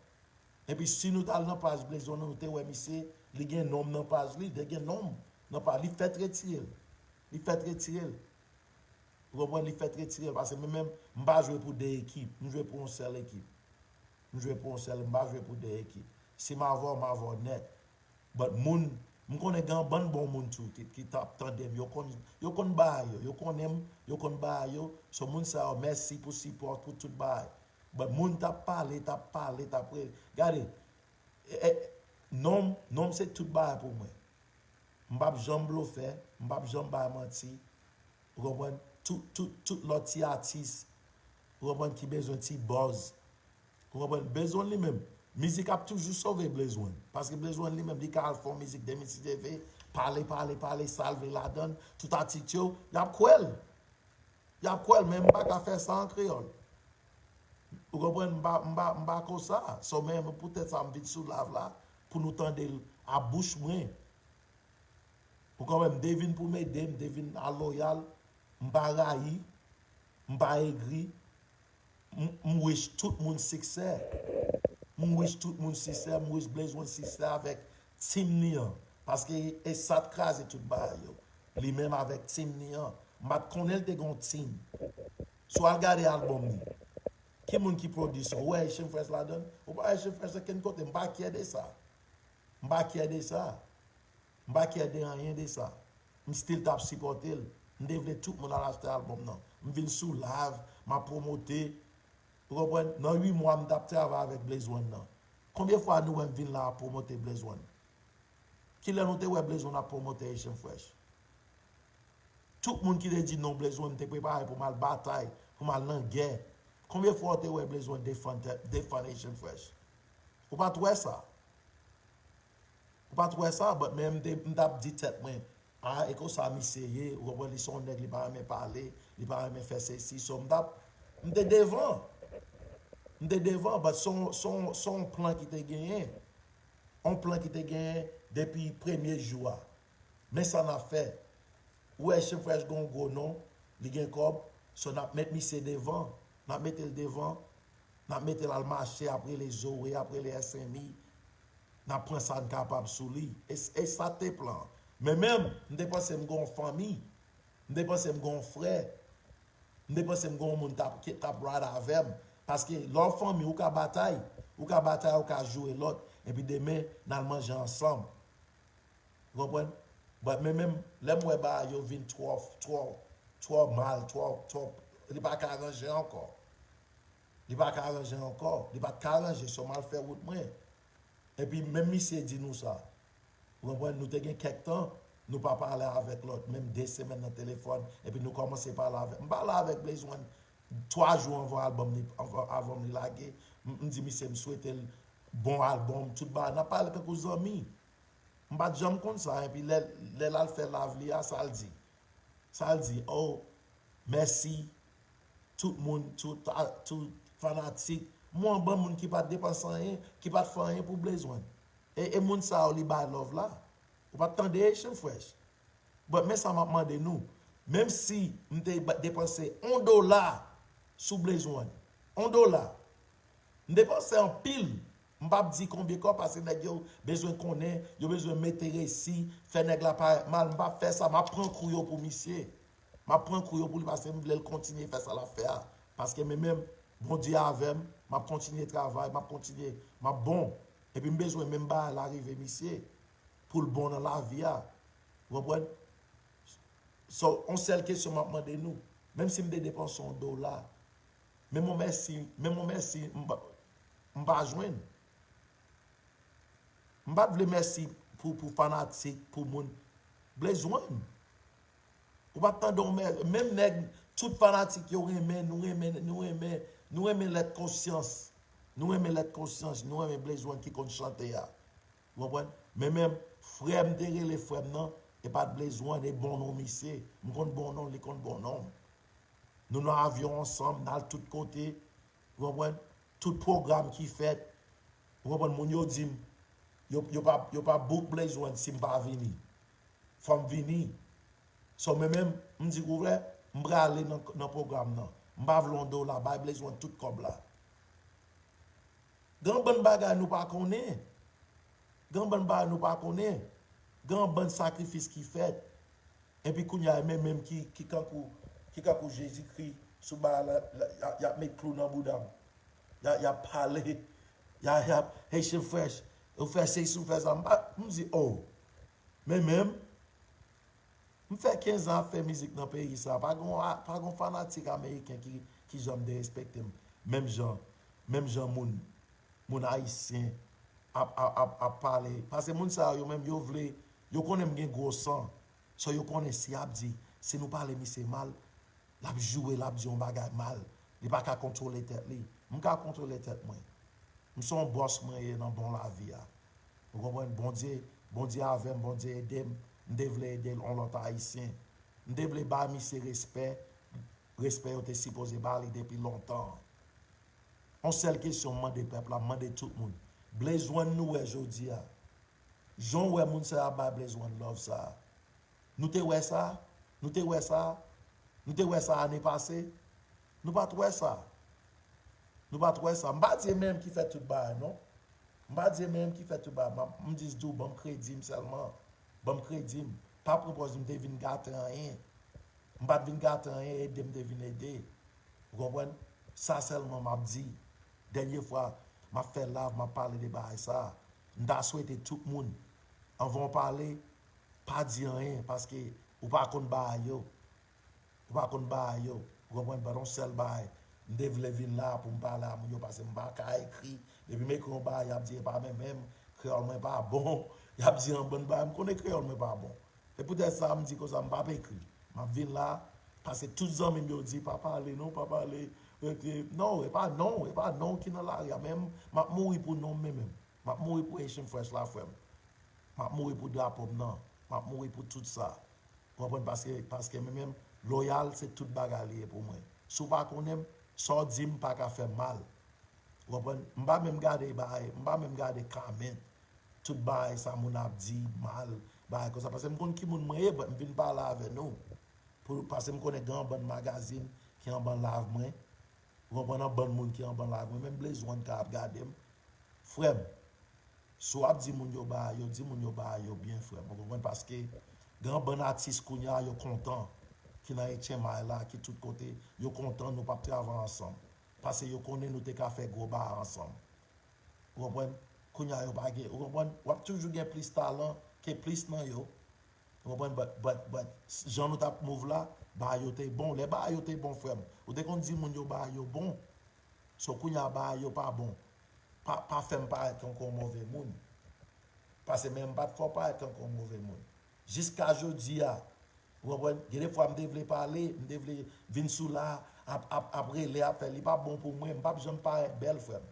Epi si nou t al nan paj Blaze One, nou te wè misye, li gen non m nan paj li, te gen non m nan paj li, fèt retire l. Li fèt retire l. Ou konprann? Li fèt retire l, paske mwen menm, m pa jwe pou de ekip, m jwe pou yon sèl ekip. M jwe pou yon sèl, m pa jwe pou de ekip. Si m avè w, m avè w nèt. But moun, m konnen gen yon bann bon moun tou ki, ki t ap tande m. Yo konn, yo konn bagay yo. Yo konnen m, yo konn bagay yo. So moun sa yo, mèsi pou sipò, pou tout bagay. But moun t ap pale, t ap pale, t ap re-, gade, e, e, non m, non m se tout bagay pou mwen. M p ap janm blofè, m p ap janm bay manti. Ou konprann? Tout, tout, tout lòt ti atis, ou konprann, ki bezwen ti buzz. Ou konprann? Blaze One li menm, mizik ap toujou sove Blaze One. Paske Blaze One li menm, li ka al fè yon mizik de mil sis deve, pale, pale, pale, sa l vle ladan l, tout atit yo, y ap kwè l. Y ap kwè l, men m pa ka fè sa an kreyòl. Ou konprann? M pa, m pa, m pa konsa. So, men poutèt sa, m vin sou live la, pou nou tande l a bouch mwen. Ou konprann? M te vin pou m ede, m te vin a loyal, m pa rayi, m pa egri, m, m wish tout moun siksè. M wish tout moun siksè, m wish Blaze One siksè avèk team li an. Paske e sa t kraze tout bagay yo. Li menm avèk team li an. M pa t konnen l te gen yon team. Si w al gade albòm li, ki moun ki pwodui sa? Ou wè Haitian Fresh ladan l? Ou pa wè Haitian Fresh okenn kote. M pa kyè de sa. M pa kyè de sa. M pa kyè de anyen de sa. M still t ap sipòte l. M te vle tout moun al achte albòm nan. M vin sou live, m ap pwomote. Ou konprann? Nan uit mwa, m t ap travay avèk Blaze One nan. Konbyen fwa nou wè m vin la ap pwomote Blaze One? Kilè nou te wè Blaze One ap pwomote Haitian Fresh? Tout moun ki te di non Blaze One, m te prepare pou m al batay, pou m al nan gè. Konbyen fwa w te wè Blaze One defann tèt, defann Haitian Fresh? Ou pa t wè sa? Ou pa t wè sa? But men m te, m t ap di tèt mwen, a, e konsa misye ye, ou konprann, li se yon nèg, li pa renmen pale, li pa renmen fè sesi. So, m t ap, m te devan. M te devan, but se yon, se yon, se yon plan ki te genyen. Yon plan ki te genyen depi premye jou a. Men sa n ap fè. Ou wè Haitian Fresh gen yon gwo non, li gen kòb, so n ap met misye devan. N ap mete l devan, n ap mete l al mache, ap rele Zoe, ap rele S M I. N ap pran sa n kapab sou li. E, e sa te plan. Men menm, m te panse m gen yon fanmi. M te panse m gen yon frè. M te panse m gen yon moun t ap, ki t ap ride avè m. Paske lè w fanmi, ou ka batay. Ou ka batay, ou ka joure lòt. Epi demen, n al manje ansanm. Ou konprann? But men menm, lè m wè bagay yo vin twò, twò, twò mal, twò, twò, li pa ka ranje ankò. Li pa ka ranje ankò. Li pa t ka ranje, so m al fè wout mwen. Epi menm misye di nou sa. Ou konprann? Nou te gen kèk tan, nou pa pale avèk lòt, menm de semèn nan telefòn, epi nou kòmanse pale avèk. M pale avèk Blaze One twa jou anvan albòm li, anvan, avan li lage. M, m di misye m swete l bon albòm, tout bagay. N ap pale tankou zanmi. M pa t janm konn sa, epi lè, lè l al fè live li a, sa l di? Sa l di, oh, mèsi, tout moun, tout, a, tout fanatik. M wè yon bann moun ki pa t depanse anyen, ki pa t fè anyen pou Blaze One. E, e moun sa yo li bay love la. Ou pa t tande Haitian Fresh. But men sa m ap mande nou. Menm si m te ba- depanse yon dola sou Blaze One, yon dola, m depanse anpil. M p ap di konbyen kòb, paske nèg yo bezwen konnen, yo bezwen mete resi, fè nèg la parèt mal. M p ap fè sa, m ap pran kou yo pou misye. M ap pran kou yo pou li, paske m vle l kontinye fè sa l ap fè a. Paske men menm, Bondye avè m, m ap kontinye travay, m ap kontinye, m ap bon. Epi m bezwen menm bagay la rive misye, pou l bon nan lavi a. Ou konprann? So, yon sèl kesyon m ap mande nou, menm si m te depanse yon dola, menm yon mèsi, menm yon mèsi, m pa, m pa jwenn. M pa t vle mèsi pou, pou fanatik, pou moun. Blaze One. Ou pa t tande yon mè-, menm nèg, tout fanatik yo renmen, nou renmen, nou renmen, nou renmen Lèt Konsyans. Nou renmen Lèt Konsyans, nou renmen Blaze One ki konn chante a. Ou konprann? Men menm, frè m te rele frè m nan, e pa t Blaze One, e bon non misye. M konn bon non, li konn bon non m. Nou nan avyon ansanm, n al tout kote. Ou konprann? Tout pwogram ki fèt. Ou konprann? Moun yo di m, yo, yo pa, yo pa book Blaze One si m pa vini. Fò m vini. So, men menm, m di, "Ou wè, m prale nan, nan pwogram nan. M pa vle yon dola, bay Blaze One tout kòb la." Gen yon bann bagay nou pa konnen. Gen yon bann bagay nou pa konnen. Gen yon bann sakrifis ki fèt. Epi kounye a, men menm ki, ki kankou, ki kankou Jezikri sou bagay la, la, y ap, y ap met klou nan bouda m. Y ap, y ap pale. Y ap, y ap, Haitian Fresh, ou fè sesi, ou fè sa. M pa, m di, oh. Men menm, m fè kenz an ap fè mizik nan peyi sa. Pa gon, pa gon fanatik ameriken ki, ki janm derespekte m. Menm jan, menm jan moun, moun ayisyen ap, ap, ap, ap pale. Paske moun sa yo menm, yo vle, yo konnen m gen gwo san. So yo konnen si y ap di, si nou pale misye mal, l ap joure, l ap di yon bagay mal. Li pa ka kontwole tèt li. M ka kontwole tèt mwen. M se yon bòs mwen ye nan bon lavi a. Ou konprann? Bondye, Bondye avè m, Bondye ede m. M te vle ede yon lòt ayisyen. M te vle ba misye respè. Respè yo te sipoze ba li depi lontan. Yon sèl kesyon m mande pèp la, m mande tout moun. Blaze One nou wè jodi a. Jan w wè moun sa yo ap bay Blaze One love sa. Nou te wè sa? Nou te wè sa? Nou te wè sa ane pase? Nou pa t wè sa. Nou pa t wè sa. M pa di e menm ki fè tout bagay, non. M pa di e menm ki fè tout bagay. M ap, m jis di w, ban m kredi m sèlman. Ban m kredi m. Pa pran pòz m te vin gate anyen. M pa t vin gate anyen, ede m te vin ede. Ou konprann? Sa sèlman m ap di. Dènye fwa, m ap fè live, m ap pale de bagay sa. M ta swete tout moun, anvan w pale, pa di anyen, paske ou pa konn bagay yo. Ou pa konn bagay yo. Ou konprann? But yon sèl bagay, m te vle vin la pou m pale a moun yo, paske m pa ka ekri. Depi m ekri yon bagay, y ap di e pa menm menm, kreyòl mwen pa bon. Y ap di yon bann bagay, m konnen kreyòl mwen pa bon. Se poutèt sa m di konsa, m p ap ekri. M ap vin la, paske tout zanmi m yo di, pa pale non, pa pale. Rete, non, e pa non, e pa non ki nan lari a, men m ap mouri pou non m menm. M ap mouri pou Haitian Fresh la, frè m. M ap mouri pou drapo m nan. M ap mouri pou tout sa. Ou konprann? Paske, paske mwen menm, loyal, se tout bagay li ye pou mwen. Si w pa konnen m, sa w di m pa ka fè m mal. Ou konprann? M pa menm gade bagay, m pa menm gade comment. Tout bagay sa moun ap di mal, bagay konsa. Paske m konn ki moun mwen ye, but m vin pale avè nou. Pou, paske m konnen gen yon bann magazin ki anban live mwen. Ou konprann? Yon bann moun ki anban live mwen, menm Blaze One ka ap gade m. Frè m, si w ap di moun yo bagay yo, di moun yo bagay yo byen, frè m. Ou konprann? Paske gen yon bann atis kounye a yo kontan, ki nan H M I la, ki tout kote, yo kontan nou p ap travay ansanm. Paske yo konnen nou te ka fè gwo bagay ansanm. Ou konprann? Kounye a yo pa gen, ou konprann? W ap toujou gen plis talan ke plis nan yo. Ou konprann? But, but, but, jan nou t ap move la, bagay yo te bon. Lè bagay yo te bon, frè m, ou te konn di moun yo bagay yo bon. So, kounye a bagay yo pa bon. Pa, pa fè m parèt tankou yon move moun. Paske men m pa t fè w parèt tankou yon move moun. Jiska jodi a, ou konprann? Gen de fwa m te vle pale, m te vle vin sou la, ap, ap, ap rele, ap fè, li pa bon pou mwen, m p ap janm parèt bèl, frè m.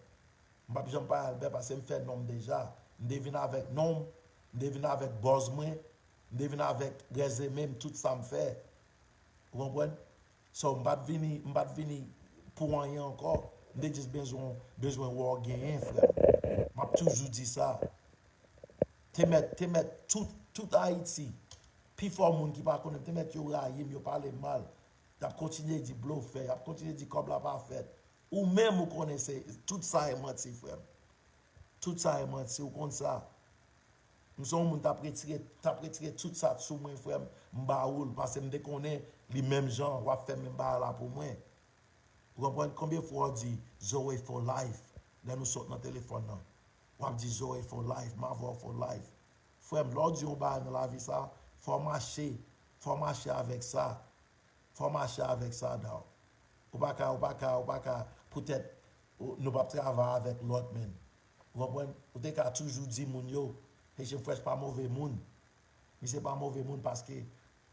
M p ap janm parèt bèl paske m fè non m deja. M te vin avèk non m, m te vin avèk buzz mwen, m te vin avèk rezimen m, tout sa m fè. Ou konprann? So, m pa t vini, m pa t vini pou anyen ankò. M te jis bezwen, bezwen wè w genyen, frè m. M ap toujou di sa. Te mèt, te mèt tout, tout Ayiti, pifò moun ki pa konnen m, te mèt yo rayi m, yo pale m mal. Y ap kontinye di blofè, y ap kontinye di kòb la pa fèt. Ou menm ou konnen se, tout sa e manti, frè m. Tout sa e manti, ou konn sa. M se yon moun t ap retire, t ap retire tout sa t sou mwen, frè m, m ba ou l, paske m te konnen li menm jan, w ap fè menm bagay la pou mwen. Ou konprann? Konbyen fwa w di Zoe for life lè nou sot nan telefòn nan? W ap di Zoe for life, m avè w for life. Frè m, lè w di yon bagay nan lavi sa, fò w mache, fò w mache avèk sa. Fò w mache avèk sa, dawg. Ou pa ka, ou pa ka, ou pa ka, poutèt ou, nou p ap travay avèk lòt, menn. Ou konprann? Ou te ka toujou di moun yo, Haitian Fresh pa move moun. Misye pa move moun paske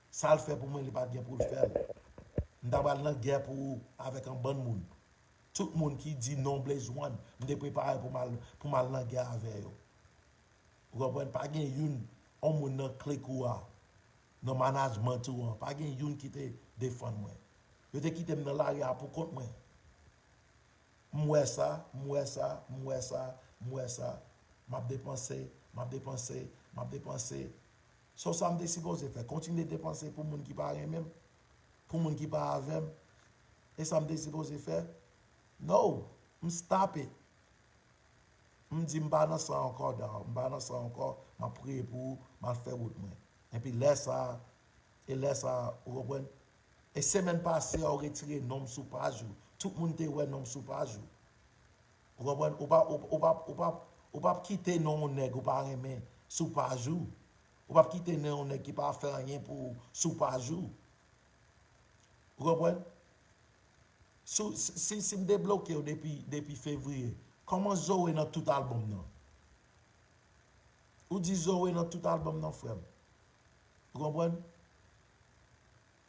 sa l fè pou mwen, li pa t gen pou l fè l. M ta pral nan gè pou ou avèk yon bann moun. Tout moun ki di non Blaze One, m te prepare pou m al, pou m al nan gè avè yo. Ou konprann? Pa gen youn, yon moun nan klik ou a, nan management ou an, pa gen youn ki te defann mwen. Yo te kite m nan lari a pou kont mwen. M wè sa, m wè sa, m wè sa, m wè sa. M ap depanse, m ap depanse, m ap depanse. So sa m te sipoze fè? Kontinye depanse pou moun ki pa renmen m? Pou moun ki pa avè m? E sa m te sipoze fè? No, m stop it. M di m pa nan sa ankò, dawg. M pa nan sa ankò. M ap priye pou ou, m al fè wout mwen. Epi lè sa, e lè sa, ou konprann? E semèn pase a, ou retire non m sou paj ou. Tout moun te wè non m sou paj ou. Ou konprann? Ou pa, ou, ou pa, ou pa, ou p ap kite non yon nèg ou pa renmen sou paj ou. Ou p ap kite non yon nèg ki pa fè anyen pou ou sou paj ou. Ou konprann? Si, si, si, si m debloke w depi, depi fevriye, kòman Zoe nan tout albòm nan? Ou di Zoe nan tout albòm nan, frè m. Ou konprann?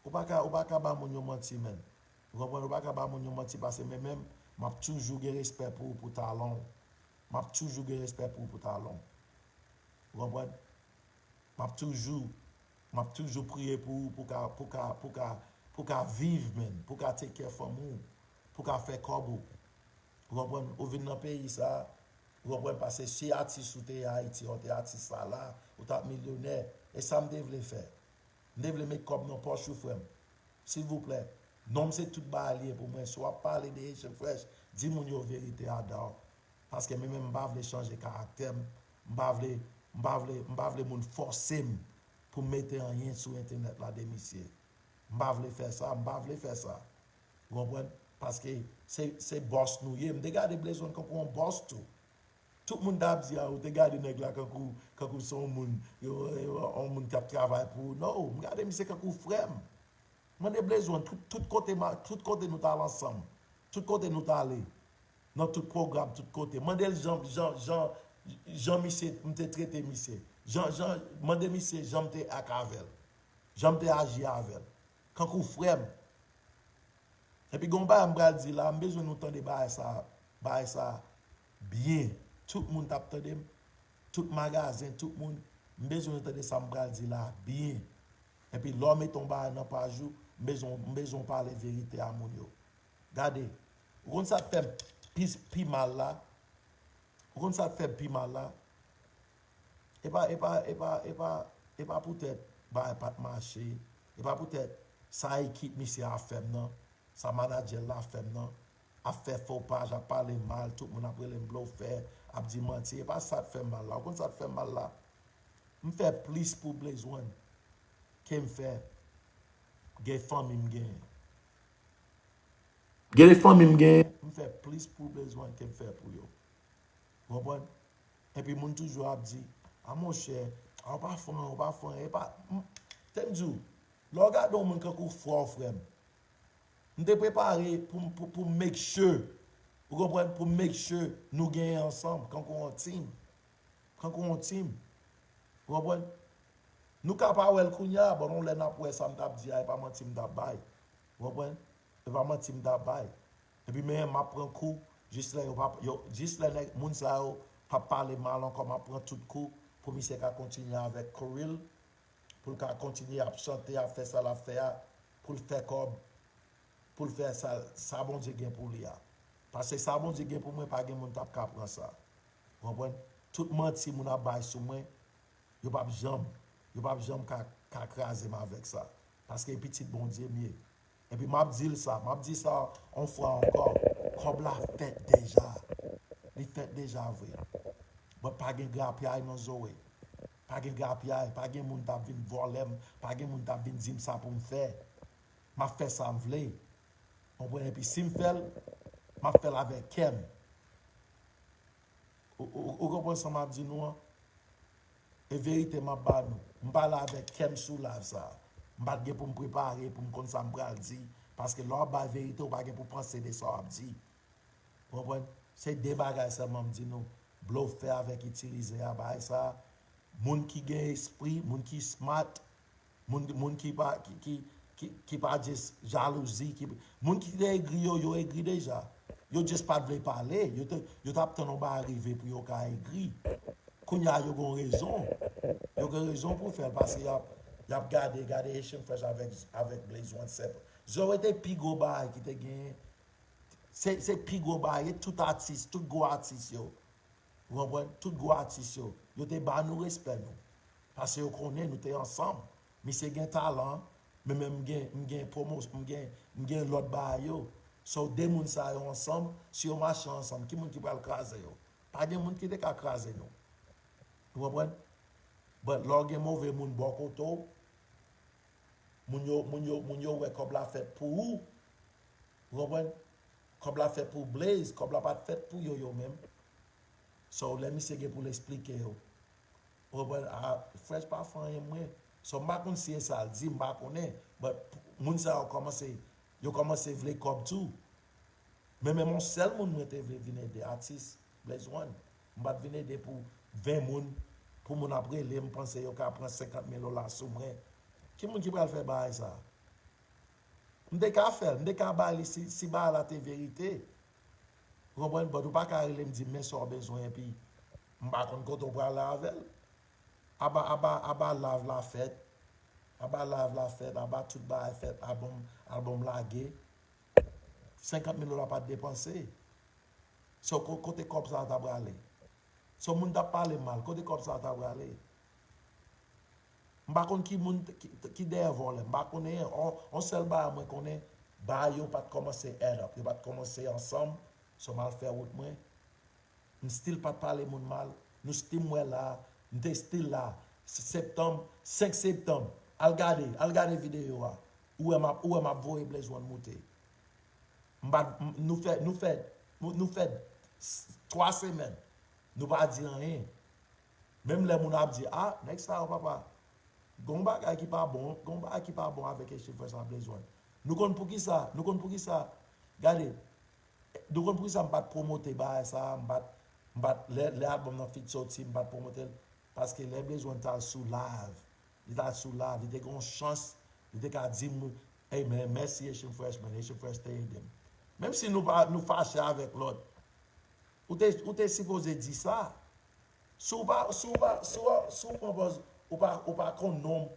Ou pa ka, ou pa ka ba moun yo manti, menn. Ou konprann? Ou pa ka ba moun yo manti paske men menm, m ap toujou gen respè pou ou, pou talan w. M ap toujou gen respè pou ou, pou talan w. Ou konprann? M ap toujou, m ap toujou priye pou ou, pou ka, pou ka, pou ka, pou ka viv, menn, pou ka take care fanmi w, pou ka fè kòb ou. Ou konprann? Ou vin nan peyi sa, ou konprann? Paske si atis ou te ye Ayiti, ou te atis sa la, ou t ap milyonè. E sa m te vle fè. M te vle met kòb nan pòch ou, frè m. Silvouplè, non m se tout bagay li ye pou mwen. Si w ap pale de Haitian Fresh, di moun yo verite a, dawg. Paske mwen menm, m pa vle chanje karaktè m. M pa vle, m pa vle, m pa vle moun fòse m pou m mete anyen sou entènèt la de misye. M pa vle fè sa, m pa vle fè sa. Ou konprann? Paske se, se bòs nou ye. M te gade Blaze One kankou yon bòs tou. Tout moun t ap di, a, ou te gade nèg la kankou, kankou se yon moun, yo, yo, yon moun k ap travay pou ou. No, m gade misye kankou frè m. Mande Blaze One, tout, tout kote, ma- tout kote nou t al ansanm. Tout kote nou t ale. Nan tout pwogram, tout kote. Mande l jan, jan, jan, jan misye, m te trete misye. Jan, jan, mande misye jan m te ak avè l. Jan m te aji avè l. Kankou frè m. Epi gen yon bagay m pral di la, m bezwen nou tande bagay sa, bagay sa byen. Tout moun t ap tande m, tout magazen, tout moun, m bezwen nou tande sa m pral di la byen. Epi lè w mete yon bagay nan paj ou, m bezwen, m bezwen w pale verite a moun yo. Gade, ou konn sa k fè m pi, pi mal la? Ou konn sa k fè m pi mal la? E pa, e pa, e pa, e pa, e pa poutèt bagay pa t mache. E pa poutèt sa ekip misye a fè m nan, sa manadjè l la fè m nan, ap fè fo paj, ap pale m mal, tout moun ap rele m blofè, ap di manti. E pa sa k fè m mal la. Ou konn sa k fè m mal la? M fè plis pou Blaze One ke m fè gen fanmi m genyen. Gen de fanmi m genyen, m fè plis pou Blaze One ke m fè pou yo. Ou konprann? Epi moun toujou ap di, a monchè, a w pa fè anyen, w pa fè anyen, e pa. M- Te m di w, lè w gade yon moun kankou frè w, frè m, m te prepare pou, m- pou, pou m make sure, ou konprann, pou m make sure nou genyen ansanm, kankou yon team. Kankou yon team. Ou konprann? Nou ka pa wè l kounye a, bon, yon lè n ap wè sa m t ap di a, e pa manti m t ap bay. Ou konprann? E pa manti m t ap bay. Epi men m ap pran kou, jis lè yo pa, yo, jis lè nèg, moun sa yo p ap pale mal ankò, m ap pran tout kou pou misye ka kontinye avèk career l, pou l ka kontinye ap chante, ap fè sa l ap fè a, pou l fè kòb, pou l fè sa, sa Bondye gen pou li a. Paske sa Bondye gen pou mwen, pa gen moun t ap ka pran sa. Ou konprann? Tout manti moun ap bay sou mwen, yo p ap janm, yo p ap janm ka, ka kraze m avèk sa. Paske e pitit Bondye m ye. Epi m ap di l sa, m ap di sa yon fwa ankò, kòb la fèt deja. Li fèt deja vre. But pa gen grapyay nan Zoe. Pa gen grapyay, pa gen moun t ap vin vòlè m, pa gen moun t ap vin di m sa pou m fè. M ap fè sa m vle. Konprann? Epi si m fè l, m ap fè l avèk kè m. Ou, ou, ou konprann sa m ap di nou an? E verite m ap ba nou. M pale avèk kè m sou live sa. M pa t gen pou m prepare pou m konn sa m pral di. Paske lè w ap bay verite, ou pa gen pou panse de sa w ap di. Ou konprann? Se de bagay sèlman m di nou. Blofè avèk itilize a, bagay sa. Moun ki gen espri, moun ki smart, moun, moun ki pa, ki, ki, ki, ki pa just jalouzi, ki, moun ki te egri yo, yo egri deja. Yo just pa t vle pale. Yo te, yo t ap tann yon bagay rive pou yo ka egri. Kounye a, yo gen rezon. Yo gen rezon pou fè l, paske y ap, y ap gade, gade Haitian Fresh avèk, avèk Blaze One Sèp. Zoe te pi gwo bagay ki te genyen. Se, se pi gwo bagay, e tout atis, tout gwo atis yo. Ou konprann? Tout gwo atis yo, yo te ba nou respè nou. Paske yo konnen nou te ansanm. Misye gen talan, men menm m gen, m gen pwomos-, m gen, m gen lòt bagay yo. So, de moun sa yo ansanm, si yo mache ansanm, ki moun ki pral kraze yo? Pa gen moun ki te ka kraze nou. Ou konprann? But lè w gen move moun bò kote w, moun yo, moun yo, moun yo wè kòb la fèt pou ou. Ou konprann? Kòb la fèt pou Blaze, kòb la pa t fèt pou yo, yo menm. So, lè misye gen pou l eksplike yo. Ou konprann? A, Fresh pa fè anyen mwen. So, m pa konn si e sa l di, m pa konnen. But moun sa yo kòmanse, yo kòmanse vle kòb tou. Men menm yon sèl moun mwen te vle vin ede, atis Blaze One. M pa t vin ede pou ven moun, pou moun ap rele m, panse yo ka pran senkant mil dola sou mwen. Ki moun ki pral fè bagay sa? M te ka fè l, m te ka bay li si, si bagay la te verite. Ou konprann? But ou pa ka rele m di m men sa w bezwen epi m pa konn kote w prale avè l. Aba, aba, aba live la fèt. Aba live la fèt, aba tout bagay fèt, album, album lage. Senkant mil dola pa t depanse. So, ko-, kote kòb sa a ta prale? So, moun t ap pale mal, kote kòb sa a ta prale? M pa konn ki moun t- ki, ki dèyè vòlè, m pa konnen. On, on sèl bagay mwen konnen, bagay yo pa t kòmanse add up, yo pa t kòmanse ansanm, so m al fè wout mwen. M still pa t pale moun mal, nou still m wè la, m te still la. Se- Septanm, senk septanm, al gade, al gade videyo a, ou wè m ap, ou wè m ap voye Blaze One moute. M pa, m- nou fè, nou fè, nou, nou fè s- twa semèn, nou pa di anyen. Menm lè moun ap di, a, nèg sa yo, papa, Gon bagay ki pa bon, gon bagay ki pa bon avèk Haitian Fresh la, Blaze One. Nou konn poukisa, nou konn poukisa. Gade, nou konn poukisa m pa t pwomote bagay sa, m pa t, m pa t, lè, lè albòm nan fit soti, m pa t pwomote l. Paske lè Blaze One t al sou live, li t al sou live, li te gen yon chans, li te ka di m, hey man, mèsi Haitian Fresh, man, Haitian Fresh te ede m. Menm si nou pa, nou fache avèk lòt, ou te, ou te sipoze di sa. Si w pa, si w pa, si w, si w pran pòz, ou pa, ou pa konn non m,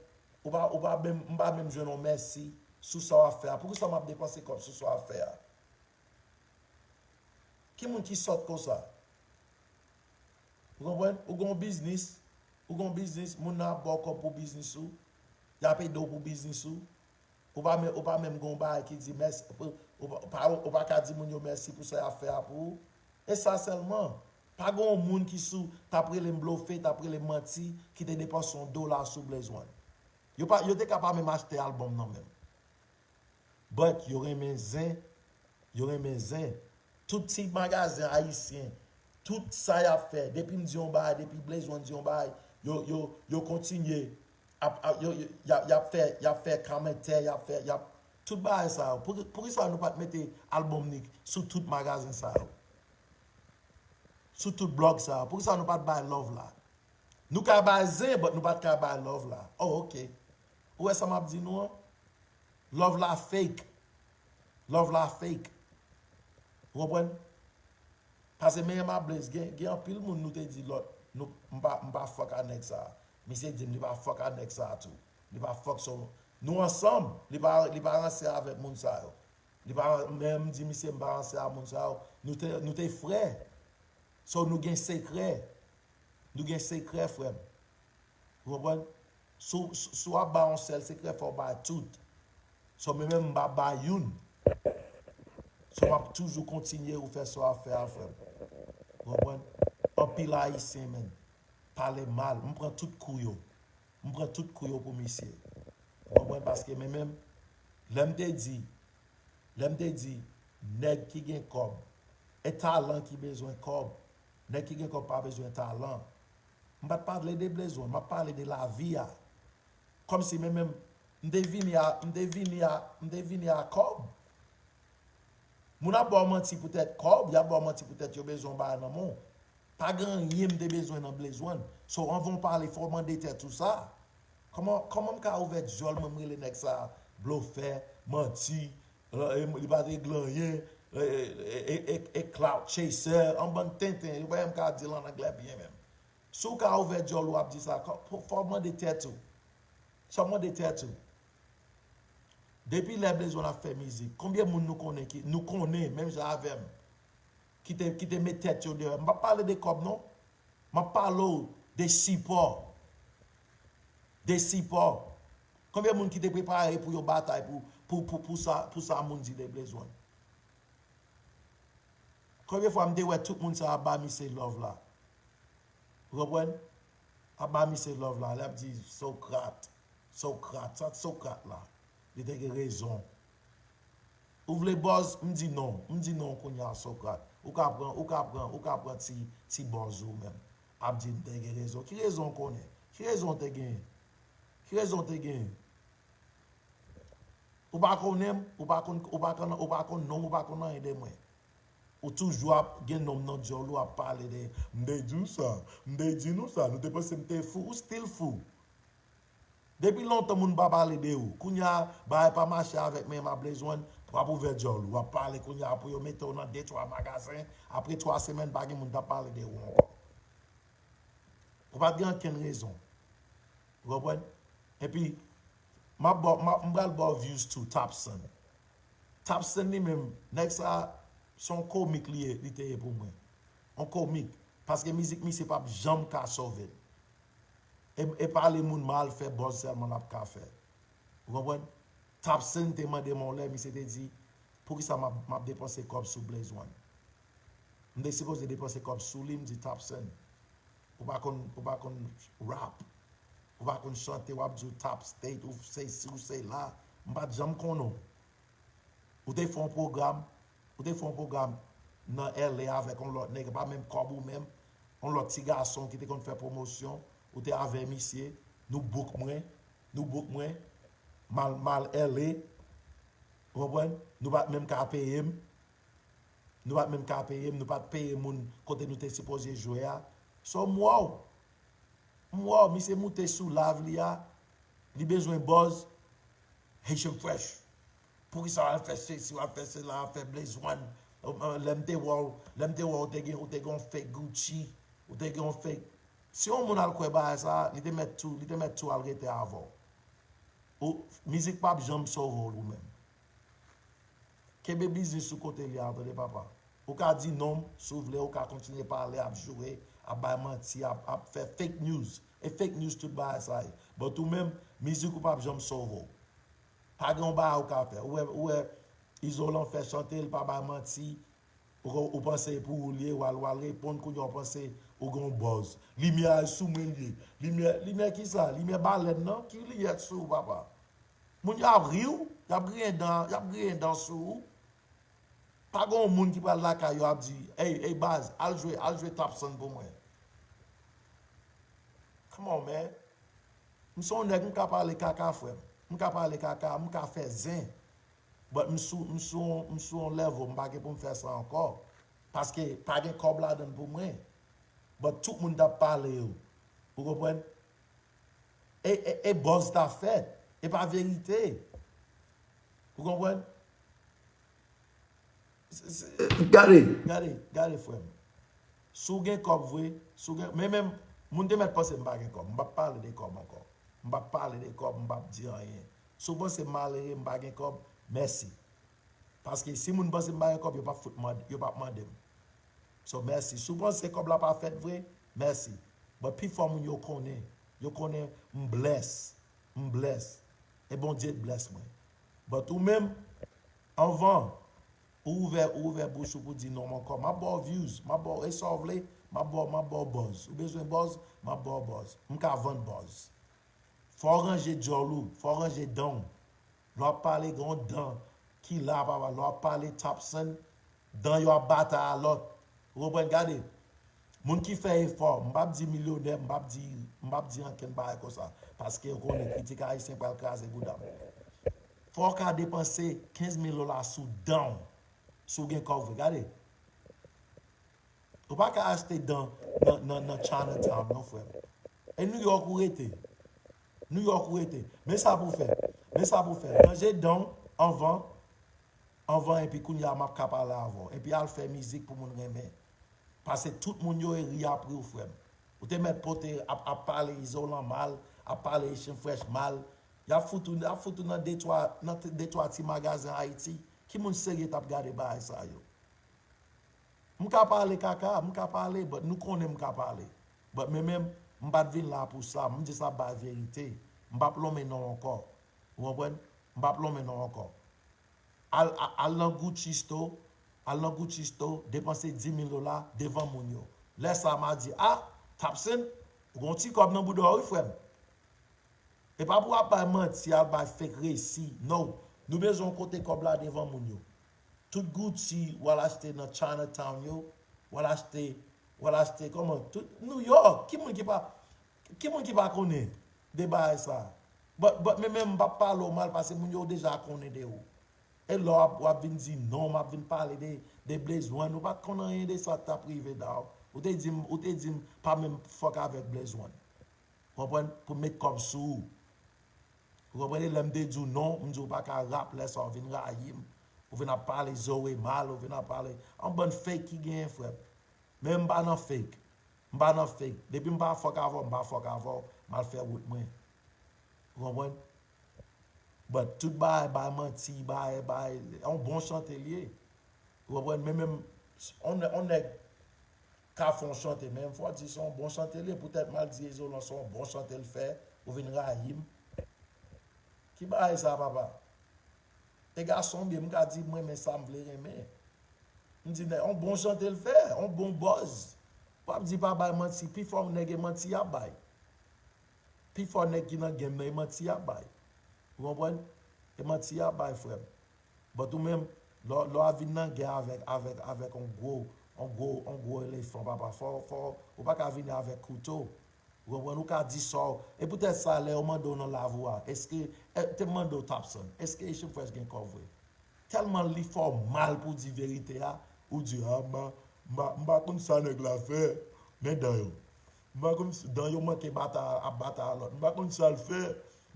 ou pa, ou pa menm, m pa menm jwenn yon mèsi sou sa w ap fè a. Poukisa m ap depanse kòb sou sa w ap fè a? Ki moun ki sòt konsa? Ou konprann? Ou gen yon biznis, ou gen yon biznis, moun nan ap ba w kòb pou biznis ou, y ap ede w pou biznis ou. Ou pa menm, ou pa menm gen yon bagay ki di mèsi, ou pa, ou pa, ou pa ka di moun yo mèsi pou sa y ap fè a pou ou. E sa sèlman. Pa gen yon moun ki sou, t ap rele m blofe, t ap rele m manti, ki te depanse yon dola sou Blaze One. Yo pa, yo te ka pa menm achte albòm nan menm. But yo renmen zen, yo renmen zen. Tout ti magazen ayisyen, tout sa y ap fè, depi m di yon bagay, depi Blaze One di yon bagay, yo, yo, yo kontinye ap, ap, yo, yo, y ap, y ap fè, y ap fè kòmantè, y ap fè, y ap, tout bagay sa yo. Pou, poukisa nou pa t mete albòm li sou tout magazen sa yo? Sou tout blòg sa yo? Poukisa nou pa t bay love la? Nou ka bay zen, but nou pa t ka bay love la. Oh, ok. Ou wè sa m ap di nou an? Love la fake. Love la fake. Ou konprann? Paske men M A Blaze, gen, gen anpil moun nou te di lòt, nou, m pa, m pa fuck a nèg sa. Misye di m li pa fuck a nèg sa tou. Li pa fuck so. Nou ansanm, li pa, li pa ranse avèk moun sa yo. Li pa, men m di misye m pa ranse a moun sa yo. Nou te, nou te frè. So nou gen sekrè. Nou gen sekrè, frè m. Ou konprann? Si w, si, si w ap bay yon sèl sekrè, fò w bay tout. So, mwen menm, m pa bay youn. So, m ap toujou kontinye ou fè sa w ap fè a, frè m. Ou konprann? Anpil Ayisyen, menn, pale mal. M pran tout kou yo. M pran tout kou yo pou misye. Ou konprann? Paske mwen menm, lè m te di, lè m te di, nèg ki gen kòb, e talan ki bezwen kòb, nèg ki gen kòb pa bezwen talan. M pa t pale de Blaze One, m ap pale de lavi a. Kòmsi mwen menm, m te vini a, m te vini a, m te vini a kòb. Moun ap ba w manti poutèt kòb, y ap ba w manti poutèt yo bezwen yon bagay nan men w. Pa gen anyen m te bezwen nan Blaze One. So, anvan w pale, fò w mande tèt ou sa. Kòman, kòman m ka ouvè dyòl mwen, m rele nèg sa blofè, manti, e, e, li pa t regle anyen, e, e, e, e, e clout chaser, yon bann tenten, yo pa menm ka di l an anglè byen menm. Si w ka ouvè dyòl ou ap di sa, kò-, fò, fò w mande tèt ou. Fò w mande tèt ou. Depi lè Blaze One ap fè mizik, konbyen moun nou konnen ki, nou konnen, menm jan avè m, ki te, ki te met tèt yo deyò? M p ap pale de kòb, non. M ap pale w de sipò. De sipò. Konbyen moun ki te prepare pou yo batay pou, pou, pou, pou sa, pou sa moun di de Blaze One? Konbyen fwa m te wè tout moun sa ap ba misye love la? Ou konprann? Ap ba misye love la, l ap di Socrate, Socrate, sa Socrate la, li te gen rezon. Ou vle buzz? M di non, m di non kounye a Socrate. Ou ka pran, ou ka pran, ou ka pran ti, ti buzz ou menm. Ap di m te gen rezon. Ki rezon w konnen? Ki rezon w te genyen? Ki rezon w te genyen? Ou pa konnen m, ou pa konn, ou pa konn, ou pa konn non m, ou pa konn anyen de mwen. Ou toujou ap gen non m nan dyòl ou, ap pale de, m te di w sa, m te di nou sa, nou te panse m te fou, ou still fou. Depi lontan moun pa pale de ou. Kounye a, bagay pa mache avèk men M A Blaze One, w ap ouvè dyòl ou, w ap pale kounye a pou yo mete w nan de twa magazen, apre twa semèn pa gen moun k ap pale de ou ankò. Ou pa t gen okenn rezon. Ou konprann? Epi, m ap ba w, m ap, m pral ba w views tou, Tapson. Tapson li menm, nèg sa, se yon komik li ye, li te ye pou mwen. Yon komik. Paske mizik misye p ap janm ka sove l. E, e pale moun mal, fè buzz sèlman l ap ka fè. Ou konprann? Tapson te mande m yon lè, misye te di, poukisa m ap, m ap depanse kòb sou Blaze One? M te sipoze depanse kòb sou li, m di, Tapson, ou pa konn, ou pa konn rap. Ou pa konn chante, w ap di w top state, ou se si, ou se la. M pa t janm konnen w. Ou te fè yon pwogram, ou te fè yon pwogram nan L A avèk yon lòt nèg, pa menm kòb ou menm, yon lòt ti gason ki te konn fè pwomosyon, ou te avè misye, nou book mwen, nou book mwen, m al, m al L A, ou konprann? Nou pa t menm ka peye m. Nou pa t menm ka peye m, nou pa t peye moun kote nou te sipoze jwe a. So, m wè w. M wè w, misye moute sou live li a, li bezwen buzz. Haitian Fresh. Poukisa w al fè sesi, w al fè sela, w al fè Blaze One? Lè m te wè w, lè m te wè w, ou te gen, ou te gen yon fake Gucci, ou te gen yon fake. Si yon moun al kwè bagay sa, li te mèt tou, li te mèt tou al rete avè w. Ou, mizik p ap janm sove w ou menm. Kenbe biznis ou kote li a, tande papa. Ou ka di non m, si w vle, ou ka kontinye pale, ap joure, ap bay manti, ap, ap fè fake news. E fake news tout bagay sa ye. But ou menm, mizik ou p ap janm sove w. Pa gen yon bagay ou ka fè. Ou wè, ou wè Izolan fè chante, li pa bay manti. Ou, ou panse pou ou li ye, w al, w al reponn kounye a, ou panse ou gen yon buzz. Limyè a sou mwen li ye. Limyè, limyè kisa? Limyè balèn nan? Ki limyè sou ou, papa? Moun yo ap ri w, y ap griyen dan, y ap griyen dan sou ou. Pa gen yon moun ki pral lakay yo ap di, "Ey, ey, baz, al jwe, al jwe Tapson pou mwen." Come on, man. M se yon nèg, m ka pale kaka, frè m. M ka pale kaka, m ka fè zen. But m sou, m sou, m sou yon level, m pa gen pou m fè sa ankò. Paske pa gen kòb ladan l pou mwen. But tout moun t ap pale yo. Ou konprann? E, e, e buzz t ap fèt. E pa verite. Ou konprann? Se, se, gade, gade, gade, frè m. Si w gen kòb vre, si w gen, men menm, moun te mèt panse m pa gen kòb. M p ap pale de kòb ankò. M p ap pale de kòb, m p ap di anyen. Si w panse m malere, m pa gen kòb, mèsi. Paske si moun panse m pa gen kòb, yo p ap fout mande, yo p ap mande m. So, mèsi. Si w panse kòb la pa fèt vre, mèsi. But pifò moun yo konnen. Yo konnen m bless. M bless. E Bondye t bless mwen. But ou menm, anvan, ou ouvè, ou ouvè bouch ou pou di non m ankò. M ap ba w views. M ap ba w, e sa w vle, m ap ba w, m ap ba w buzz. Ou bezwen buzz, m ap ba w buzz. M ka vann buzz. Fò w ranje djòl ou, fò w ranje dan w. Lè w ap pale, gen yon dan ki la, papa. Lè w ap pale Tapson, dan yo ap batay a lòt. Ou konprann? Gade, moun ki fè efò, m p ap di milyonè, m p ap di, m p ap di ankenn bagay konsa. Paske w konnen kritik ayisyen pral kraze bouda m. Fò w ka depanse kenz mil dola sou dan w, si w gen kòb vre. Gade. Ou pa ka achte dan nan, nan, nan Chinatown, non, frè m. E New York ou rete. New York ou rete. Men sa pou fè. Men sa pou fè. Ranje dan w anvan, anvan, epi kounye a m ap ka pale avè w. Epi al fè mizik pou moun renmen. Paske tout moun yo e ri apre w, frè m. Ou te mèt pote, ap, ap pale Izolan mal, ap pale Haitian Fresh mal. Y ap fout ou, y ap fout ou nan de twa, nan de twa ti magazen Ayiti. Ki moun serye t ap gade bagay sa yo? M ka pale kaka, m ka pale, but nou konnen m ka pale. But men menm, m pa t vin la pou sa, m just ap bay verite. M p ap lonmen non w ankò. Ou konprann? M p ap lonmen non w ankò. Al, a- al nan Gucci Store, al nan Gucci Store, depanse dis mil dola devan moun yo. Lè sa a, m a di, "Ah, Tapson, ou gen yon ti kòb nan bouda w, wi, frè m." E pa pou w ap bay manti, al bay fake resi. No. Nou bezwen w kote kòb la devan moun yo. Tout Gucci w al achte nan Chinatown yo, w al achte, w al achte, kòman, tout New York. Ki moun ki pa, ki moun ki pa konnen de bagay sa? But, but men menm m p ap pale w mal paske moun yo deja konnen de ou. E lè w ap, w ap vin di non, m ap vin pale de, de Blaze One, ou pa t konn anyen de sa k t ap rive da w. Ou te di m, ou te di m pa menm fuck avèk Blaze One. Konprann? Pou met kòb sou ou. Ou konprann? E lè m te di w non, m di w pa ka rap, lè sa w vin rayi m. Ou vin ap pale Zoe mal, ou vin ap pale. Yon bann fake ki genyen, frè m. Men m pa nan fake. M pa nan fake. Depi m pa fuck avè w, m pa fuck avè w, m al fè wout mwen. Ou konprann? But tout bagay, bay manti, bay, bay, yon bon chante l ye. Ou konprann? Men menm, on, on nèg ka fè yon chante, men fò di se yon bon chante l ye. Poutèt m al di Izolan se yon bon chante l fè, ou vin rayi m. Ki bagay sa, papa? E gason m ye, m ka di m renmen sa m vle renmen. M di, nèg, yon bon chante l fè, yon bon buzz. W ap di pa bay manti, pifò nèg e manti y ap bay. Pifò nèg ki nan game nan, e manti y ap bay. Ou konprann? E manti y ap bay, frè m. But ou menm, lè, lè w ap vin nan gè avèk, avèk, avèk yon gwo, yon gwo, yon gwo elefan, papa, fò, fò, ou pa ka vini avèk kouto. Ou konprann? Ou ka di sa w. E poutèt sa, lè yo mande w nan live ou a, èske, e, te mande w Topson, èske Haitian Fresh gen kò vre? Tèlman li fè w mal pou w di verite a, ou di, a, m pa, m pa, m pa konn sa nèg la fè, men dan yo. M pa konn s-, dan yo manke batay, ap batay a lòt. M pa konn sa l fè,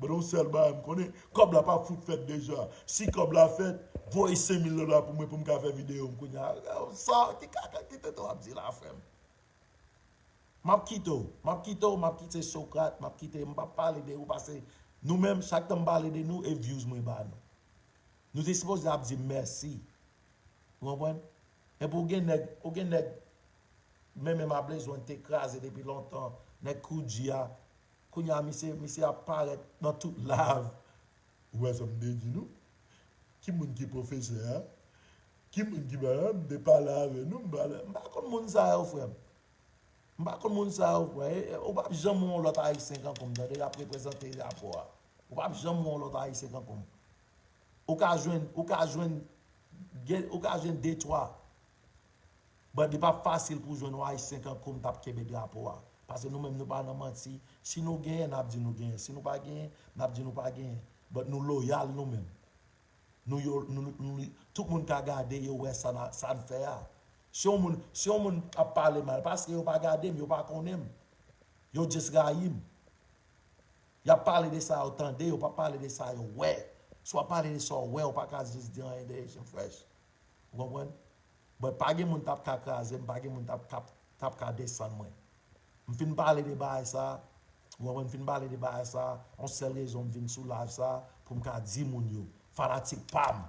men yon sèl bagay m konnen, kòb la pa fout fèt deja. Si kòb la fèt, voye senk mil dola pou mwen pou m ka fè videyo m kounye a. Sa, ki kaka, ki tenten w ap di la, frè m? M ap kite w, m ap kite w, m ap kite Sokrat, m ap kite, m p ap pale de ou, paske nou menm, chak tan m pale de nou, e views mwen ba nou. Nou te sipoze ap di m mèsi. Ou konprann? Epi ou gen nèg, ou gen nèg, men menm a bezwen te kraze depi lontan, nèg Koudji a, kounye a misye, misye ap parèt nan tout live. Ou wè sa m te di nou? Ki moun ki pwofesè a? Ki moun ki ba, m te pale avè nou, m pale, m pa konn moun sa yo, frè m. M pa konn moun sa yo, frè. E, e, ou p ap janm wè yon lòt Ayisyen kankou m, tande, k ap reprezante drapo a. Ou p ap janm wè yon lòt Ayisyen kankou m. Ou ka jwenn, ou ka jwenn, gen, ou ka jwenn de, twa. But li p ap fasil pou w jwenn yon Ayisyen kankou m t ap kenbe drapo a. Paske nou menm nou pa nan manti. Si nou genyen, n ap di nou genyen. Si nou pa genyen, n ap di nou pa genyen. But nou loyal nou menm. Nou yo, nou, nou, nou, tout moun ka gade, yo wè sa n a, sa n fè a. Si yon moun, si yon moun ap pale mal, paske yo pa gade m, yo pa konnen m. Yo just rayi m. Y ap pale de sa yo tande, yo pa pale de sa yo wè. Si w ap pale de sa w wè, ou pa ka just di anyen de Haitian Fresh. Ou konprann? But pa gen moun t ap ka kraze m, pa gen moun t ap, t ap, t ap ka desann mwen. M fin pale de bagay sa, ou konprann, m fin pale de bagay sa, yon sèl rezon m vin sou live sa, pou m ka di moun yo, fanatik pa m,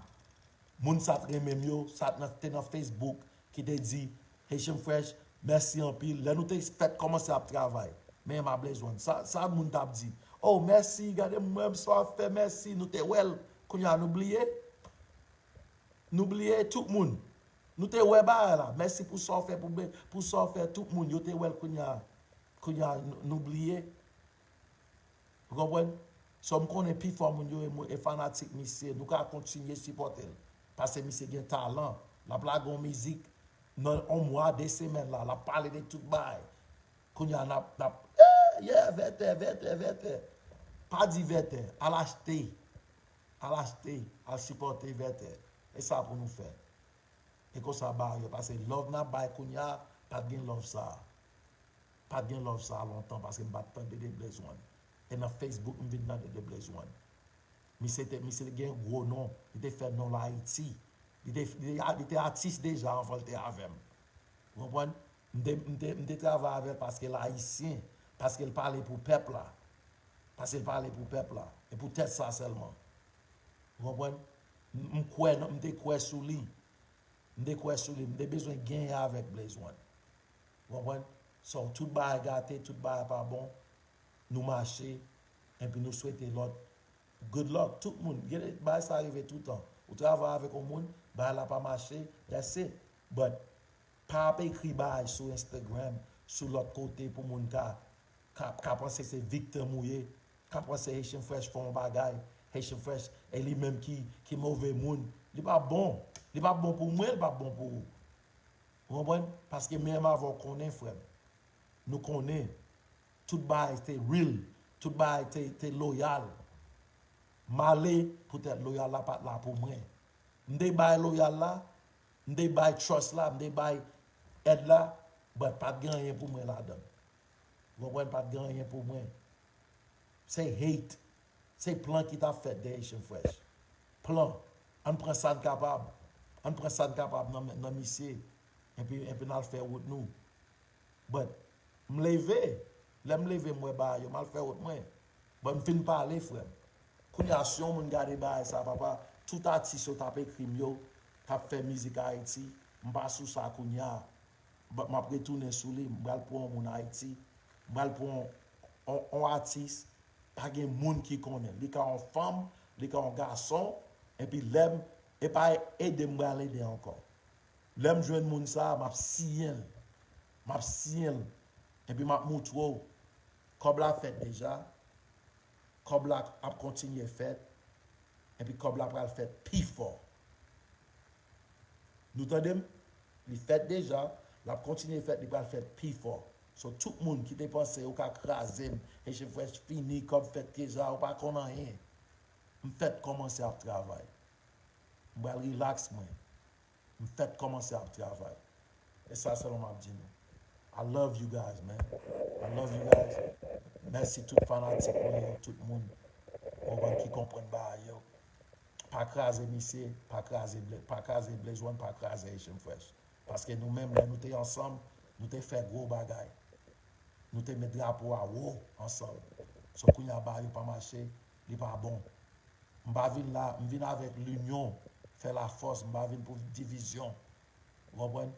moun sa t renmen m yo, sa t nan, te nan Facebook, ki te di, Haitian Fresh, mèsi anpil. Lè nou te fèk kòmanse ap travay, men m ap bezwen. Sa, sa moun t ap di, oh, mèsi, gade m, mwen, sa w ap fè, mèsi, nou te wè l. Kounye a, nou bliye. Nou bliye tout moun. Nou te wè bagay la. Mèsi pou sa w fè pou, pou sa w fè tout moun. Yo te wè l kounye a. Kounye a, nou, nou bliye. Ou konprann? So, m konnen pifò moun yo e, e fanatik misye. Nou ka kontinye sipòte l. Paske misye gen talan. L ap lage yon mizik nan yon mwa, de semèn la. L ap pale de tout bagay. Kounye a, n ap, n ap, eh, yeah, Vètè, Vètè, Vètè. Pa di Vètè. Al achte. Al achte, al sipòte Vètè. E sa pou nou fè. E konsa ba yo, paske love n ap bay kounye a, pa t gen love sa a. Pa t gen love sa a lontan, paske m pa t tande de Blaze One. E nan Facebook, m vin tande de Blaze One. Misye te, misye te gen gwo non, li te fè non l Ayiti. Li te, li te, li te atis deja anvan l te avè m. Ou konprann? M te, m te, m te travay avè l paske l ayisyen, paske l pale pou pèp la. Paske l pale pou pèp la. E pou tèt sa sèlman. Ou konprann? M, m kwè nan, m te kwè sou li. M te kwè sou li. M te bezwen genyen avèk Blaze One. Ou konprann? So, tout bagay gate, tout bagay pa bon. Nou mache, epi nou swete lòt good luck. Tout moun, gen de bagay sa rive toutan. Ou travay avèk yon moun, bagay la pa mache, that's it. But, pa ap ekri bagay sou Instagram, sou lòt kote pou moun ka, ka, ka panse se viktim ou ye, ka panse Haitian Fresh fè yon bagay, Haitian Fresh, e li menm ki, ki move moun. Li pa bon. Li pa bon pou mwen, li pa bon pou ou. Ou konprann? Paske menm avè w konnen, frè m. Nou konnen. Tout bagay te real. Tout bagay te, te loyal. M ale poutèt loyal la pa t la pou mwen. M te bay loyal la, m te bay trust la, m te bay èd la, but pa t gen anyen pou mwen ladan l. Ou konprann? Pa t gen anyen pou mwen. Se hate. Se plan ki t ap fèt de Haitian Fresh. Plan. Ann pran sa n kapab. Ann pran sa n kapab nan, nan misye. Epi, epi n al fè wout nou. But, m leve. Lè m leve, m wè bagay yo, m al fè wout mwen. But m fin pale, frè m. Kounye a, si yon moun gade bagay sa, papa, tout atis yo t ap ekri m yo, t ap fè mizik Ayiti, m pa sou sa kounye a. But m ap retounen sou li, m pral pran yon moun Ayiti, m pral pran yon, yon, yon atis, pa gen moun ki konnen. Li ka yon fanm, li ka yon gason, epi lè m, e pa ede m pral ede ankò. Lè m jwenn moun sa a, m ap siyen l. M ap siyen l. Epi m ap moutre w. Kòb la fèt deja. Kòb la ap kontinye fèt. Epi kòb la pral fèt pi fò. Nou tande m? Li fèt deja. L ap kontinye fèt. Li pral fèt pi fò. So, tout moun ki te panse yo ka kraze m, Haitian Fresh fini, kòb fèt, trezò, ou pa konn anyen. M fèk kòmanse ap travay. M pral relax mwen. M fèk kòmanse ap travay. E sa sèlman m ap di nou. I love you guys, man. I love you guys. Mèsi tout fanatik mwen yo, tout moun. Ou konprann ki konprann bagay yo. Pa kraze misye, pa kraze Blaze, pa kraze Blaze One, pa kraze Haitian Fresh. Paske nou menm, lè nou te ansanm, nou te fè gwo bagay. Nou te met drapo a wo ansanm. So kounye a bagay yo pa mache, li pa bon. M pa vin la, m vin avèk linyon, fè lafòs, m pa vin pou divizyon. Ou konprann?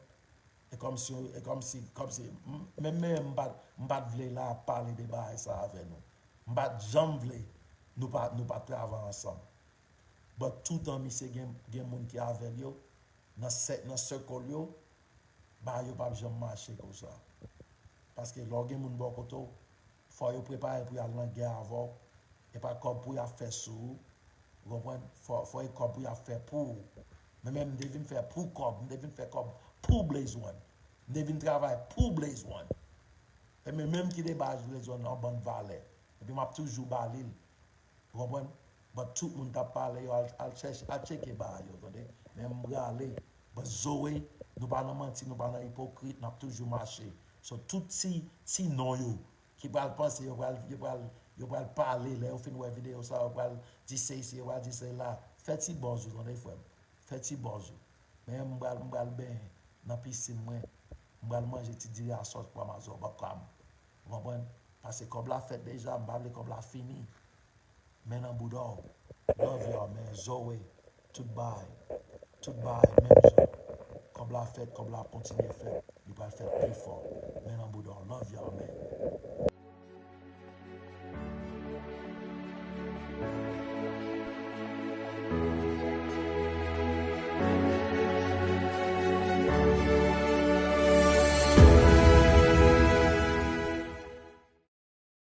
E kòmsi, e kòmsi, kòmsi, m- menm, menm m pa, m pa t vle la ap pale de bagay sa avè nou. M pa t janm vle nou pa, nou pa travay ansanm. But toutan misye gen, gen moun ki avè l yo, nan sèk, nan circle yo, bagay yo p ap janm mache konsa. Paske lè w gen moun bò kote w, fò yo prepare pou y al nan gè avè w. E pa kòb pou y ap fè sou ou. Ou konprann? Fò, fò e kòb pou y ap fè pou ou. Men menm m te vin fè pou kòb, m te vin fè kòb pou Blaze One. M te vin travay pou Blaze One. E men menm ki te ba Blaze One yon bann valè. Epi m ap toujou ba li l. Ou konprann? But tout moun t ap pale yo, al, al chèche, al tcheke bagay yo, tande? Men m rale. But Zoe, nou pa nan manti, nou pa nan ipokrit, n ap toujou mache. So tout ti, ti non yo, ki pral panse, yo pral, yo pral, yo pral pale, lè yo fin wè videyo sa, yo pral di se isi, yo pral di se la. Fè ti buzz ou, tande frè m? Fè ti buzz ou. Men m pral, m pral benyen nan pisin mwen. M pral manje ti diri a sòs pwa mazòbòkam. Ou konprann? Paske kòb la fèt deja, m pa vle kòb la fini. Men nan bouda w. Love y'all, man. Zoe, tout bagay. Tout bagay, menm jan. Kòb la fèt, kòb la ap kontinye fèt. Li pral fèt pi fò. Men nan bouda w. Love y'all, man.